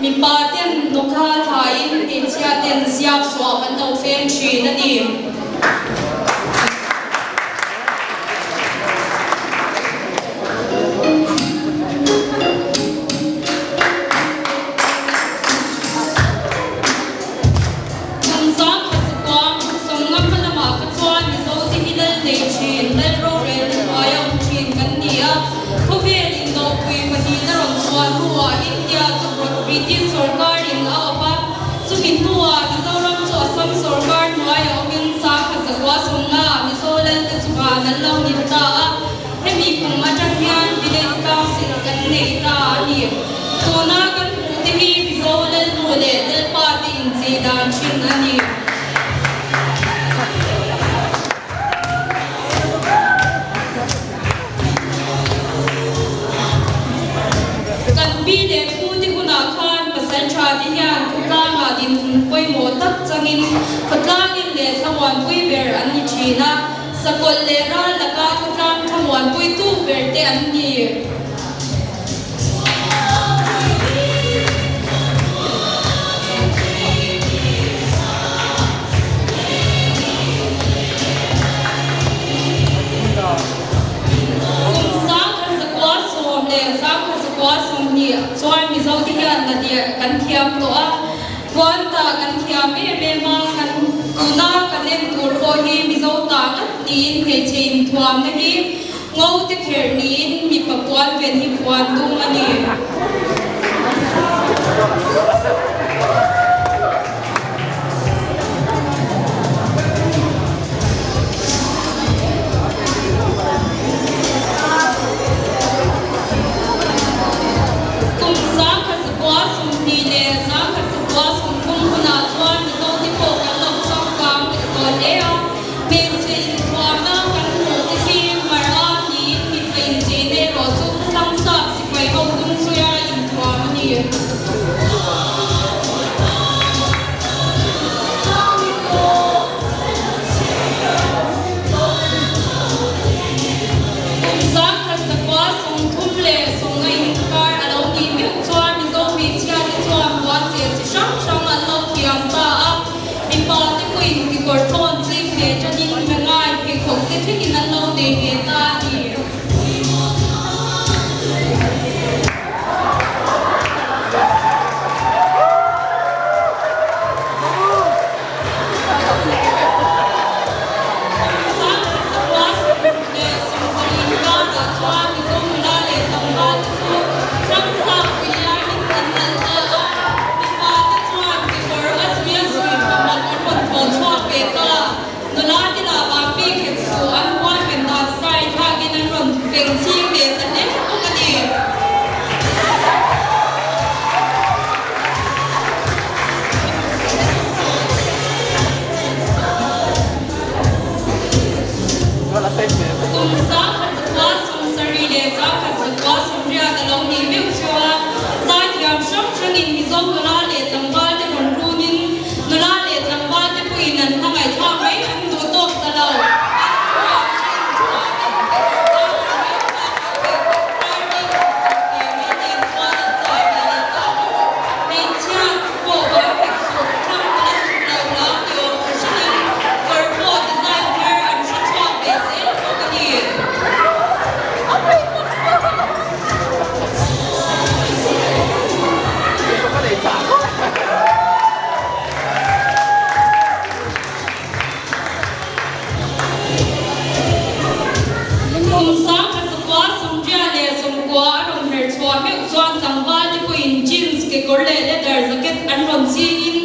I: mipa ten nawkha thlaiin hmeichhia ten ziak suah an lo feng thin a ni. Kum 1009 sawmnga hma lamah kha chuan Mizote hi lal nei thin, lal rorelna hnuaia awm thin kan ni a. Khawvel indawhpui pahnihna rawn chhuah hnuah India chu British sorkarin a awp a. Chumi hnuah Mizoram chu Assam sorkar hnuaia awmin 1950 ah Mizo lalte chu van an lo ni ta a. Hemi kum atang hian Village Council kan nei ta a ni. Tuna kan hmuh te hi Mizo Lalnu leh Lalpa te inchei dan thin a ni. Kan pi leh pu te hunah khan pasal tha te hian khawtlangah dinhmun pawimawh tak changin khawtlangin leh thlamuanpui ber an ni thin a. Sakawlh leh ral laka khawtlang thlamuanpuitu ber te an ni. Kum 1910 leh 1920 chuan Mizote hian Nadia kan thiam tawh a. Puan tah kan thiam em em a, kan tuna kan en tur pawh hi Mizo tah ngat niin hmeichhe inthuamna hi ngo te kherh niin mipa puan ven hi puan dum a ni. Kum 1920 leh 1930 hunah chuan Mizote pawh kan lo changkang leh tawh hle a, hmeichhe inthuamna kan hmuh te hi Mara niin mipa incheina erawh chu khawthlang sap sipai ho tum zuia inthuam a ni. Kum 1930 leh 50 inkar a lo nih meuh chuan Mizo hmeichhia te chuan puan cheh chi hrang hrang an lo thiam ta a, mipa te pawhin kekawr tlawn ching ve tanin mangai pheikhawk te thlengin an lo nei ve ta a ni. Kum 1970 leh 1980 a lo nih meuh chu a, zaithiam hrang hrangin Mizo nula leh tlangval te rawn runin nula leh tlangval te pawhin an hmangaih thlak mai an duh tawk ta lo. An thuam a inthuamin kekawr tlang an reng bakah pheikhawk thar hi ve mai nen chuan an zai ve leh ta bawk. Hmeichhia pawh vang hek suh, thlang nula thut lo hlau ni awm fahranin kawr pawh design thar an hre chhuak ve zel bawk a ni. Kum 1969 a rawn her chhuah meuh chuan tlangval te pawhin jeans, kekawr leh leather jacket an rawn chingin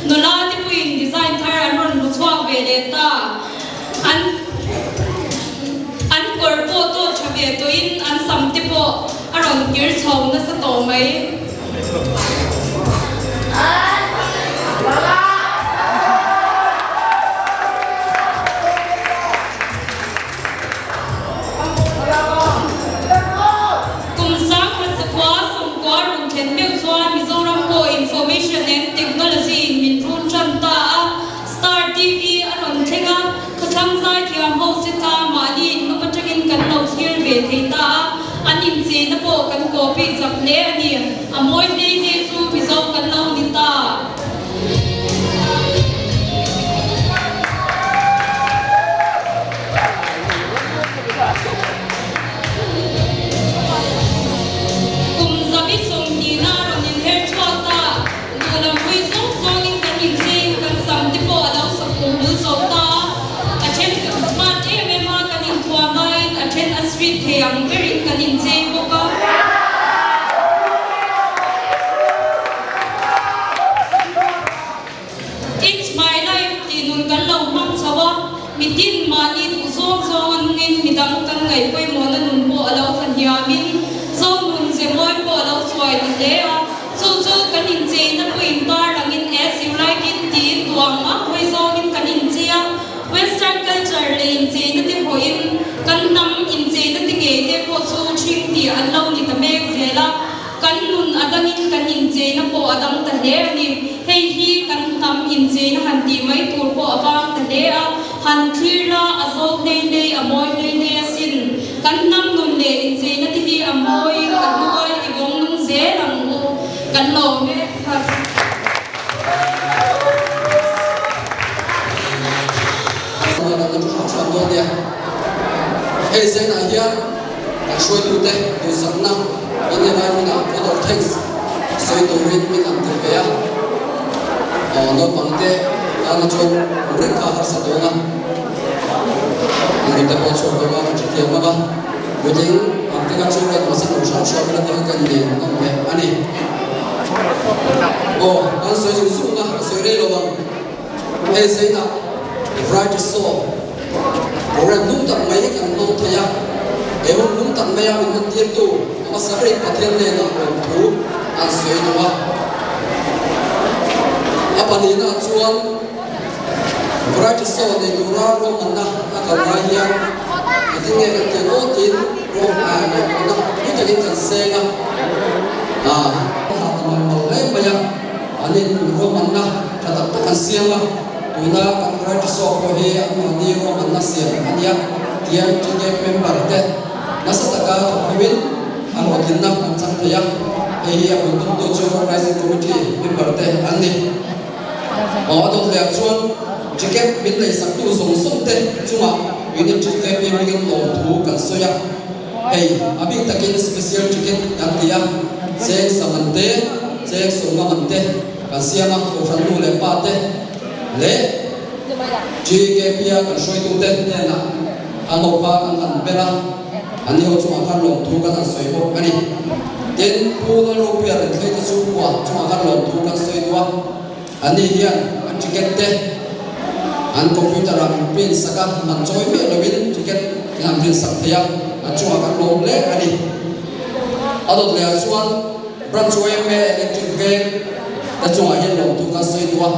I: nula te pawhin design thar an rawn hmu chhuak ve leh ta. An an kawr pawh tawk tha ve tawhin an sam te pawh a rawn kir chho nasa tawh mai. Kum 1990 rawn thlen meuh chuan Mizoram pawh Information and Technology in min run tan ta a, Star TV a rawn thleng a, khawthlang zaithiam ho che ta mahni in lum atangin kan lo thlir ve thei ta a, an incheina pawh kan kawp. copy chak hle a ni. A mawi hlei hlei chu Mizo kan lo ni ta. Kum zabi sawmhnihna a rawn inher chhuak ta. Duh lam pui zawng zawngin kan incheiin kan sam te pawh a lo sak kum bul zo ta a. A then kan smart em em a, kan inthuam laiin a then a street thei ang berin kan inchei bawk a. It's my life tih nun kan lo hmang chho a, mitin mahni duh zawng zawng a nungin midang kan ngaih pawimawhna nun pawh a lo thahniamin Zonun ze mawi pawh a lo chuai ta hle a, chu chu kan incheina pawh intar langin as you like it tiin duh ang ang hawi zawngin kan inchei a, Western culture leh incheina te pawhin kan hnam incheina te ngei te pawh chu ṭhing tih an lo ni ta mek zel a. Kan nun a dangin kan incheina pawh a dang ta hle a ni. Hei hi kan hnam incheina han tih mai tur pawh a vang ta hle a, han thlir la a zawk hlei hlei, a mawi hlei hlei asin. Kan hnam nun leh incheina te hi a mawiin a hnuai i vawng nung zel ang u. Kan lawm e.
J: Hei zainah hian kan hruaitute duhsakna kan nei lai hmunah vote of thanks sawi turin min an tir ve a. Aw naupangte tana chuan kum reng kha harsa dawn a, an nute pawh chhuak dawn a, kan hrethiam bawk a. Puitling ang te kha chu kan hmasa lo hram hram ila tih kha kan nen ngam leh a ni. Aw kan sawi zung zung a, ka sawi rei lo ang. Hei zainah variety show program nung tak mai kan hmang thei a, he hun nung tak maia min hmantirtu a hmasa berin Pathian hnenah lawmthu an sawi duh a. A pahnihnaah chuan variety show nei tura ruahmanna a kal lai hian engtin nge kan tih aw tiin ruahmanna tui takin kan seng a, a ha ta mal mal hle mai a. An in ruahmanna tha tak tak an siam a, tuna kan variety show pawh hi an mahni ruahmanna siam a nia tian TK member te nasa taka thawk hoin a hlawhtlinna kan chang thei a, hei hi a bul tumtu chu Organizing Committee member te an ni. Aw a dawt leh chuan ticket min neihsaktu zawng zawng te chungah Unit TKP hmingin lawmthu kan sawi a. Hei, a bik takin special ticket kan ti a, cheng sa man te, cheng sawmnga man te kan siam a, kohhran nu leh pa te leh GKP-a kan hruaitute hnenah an ho kha kan han ber a, an ni ho chungah khan lawmthu kan han sawi bawk a ni. Tin, Pu Lalropuia Renthlei te chhungkua chungah khan lawmthu kan sawi duh a, an ni hian an ticket te an computer ah min print sak a, man chawi miah loin ticket min han print sak thei a, an chungah kan lawm hle a ni. A dawt leh ah chuan Branch yma Electric Veng te chungah hian lawmthu kan sawi duh a,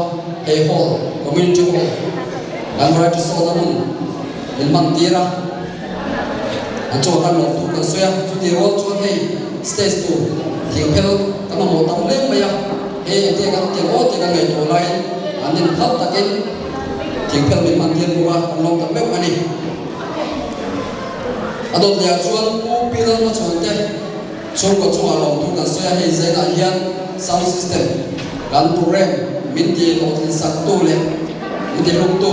J: hei hall, Community Hall, kan variety show na hmun min hman tir a, an chungah khan lawmthu kan sawi a, chutih rual chuan hei stage tur thingphel kan mamawh tam hle mai a. Hei engtiang kan ti aw tih kan ngaihtuah laiin an in phal takin thingphel min hman tir bawk a, kan lawm tak meuh a ni. A dawt lehah chuan Pu Pi Lalhmachhuan te chhungkaw chungah lawmthu kan sawi a, hei zainah hian sound system kan program min ti hlawhtlin saktu leh min ti hluktu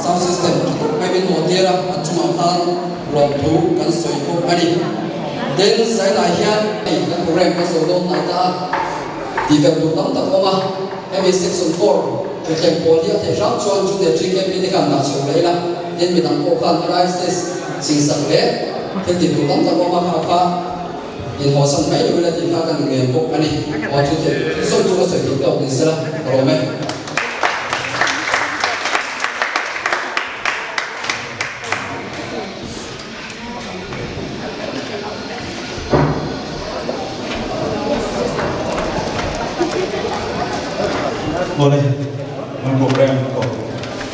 J: sound system tha tak mai min hawh tir a, an chungah khan lawmthu kan sawi bawk a ni. Tin, zainah hian hei kan program kan zo dawn hnai ta a. Tih fel tur tam tak awm a, hemi section 4 thutthleng pawl hi a theih hram chuan Junior GKP te khan dah chho leh ila, tin midang pawh khan RI stage chingsak leh thil tih tur tam tak awm a, kha kha inhawhsan mai lo ila tih kha kan ngen bawk a ni. Aw chu thil zawng chu ka sawi theih tawk ni sela ka lawm e.
F: Awle, an program pawh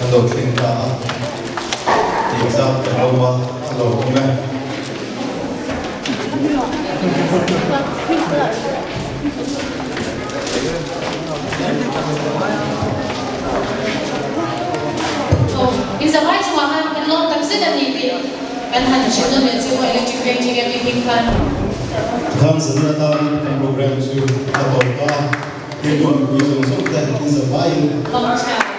F: a lo thleng ta a, tih zat ka lo a, a lo awm e.
C: Aw, inzavai chungah khan kan lawm tak zet a ni tih kan han hrilh nawn leh chu electric veng GKP hming khan.
G: Tikhan zanin atanin kan program chu a tawp ta a, Tirhkoh mipui zawng zawng te in zavaiin.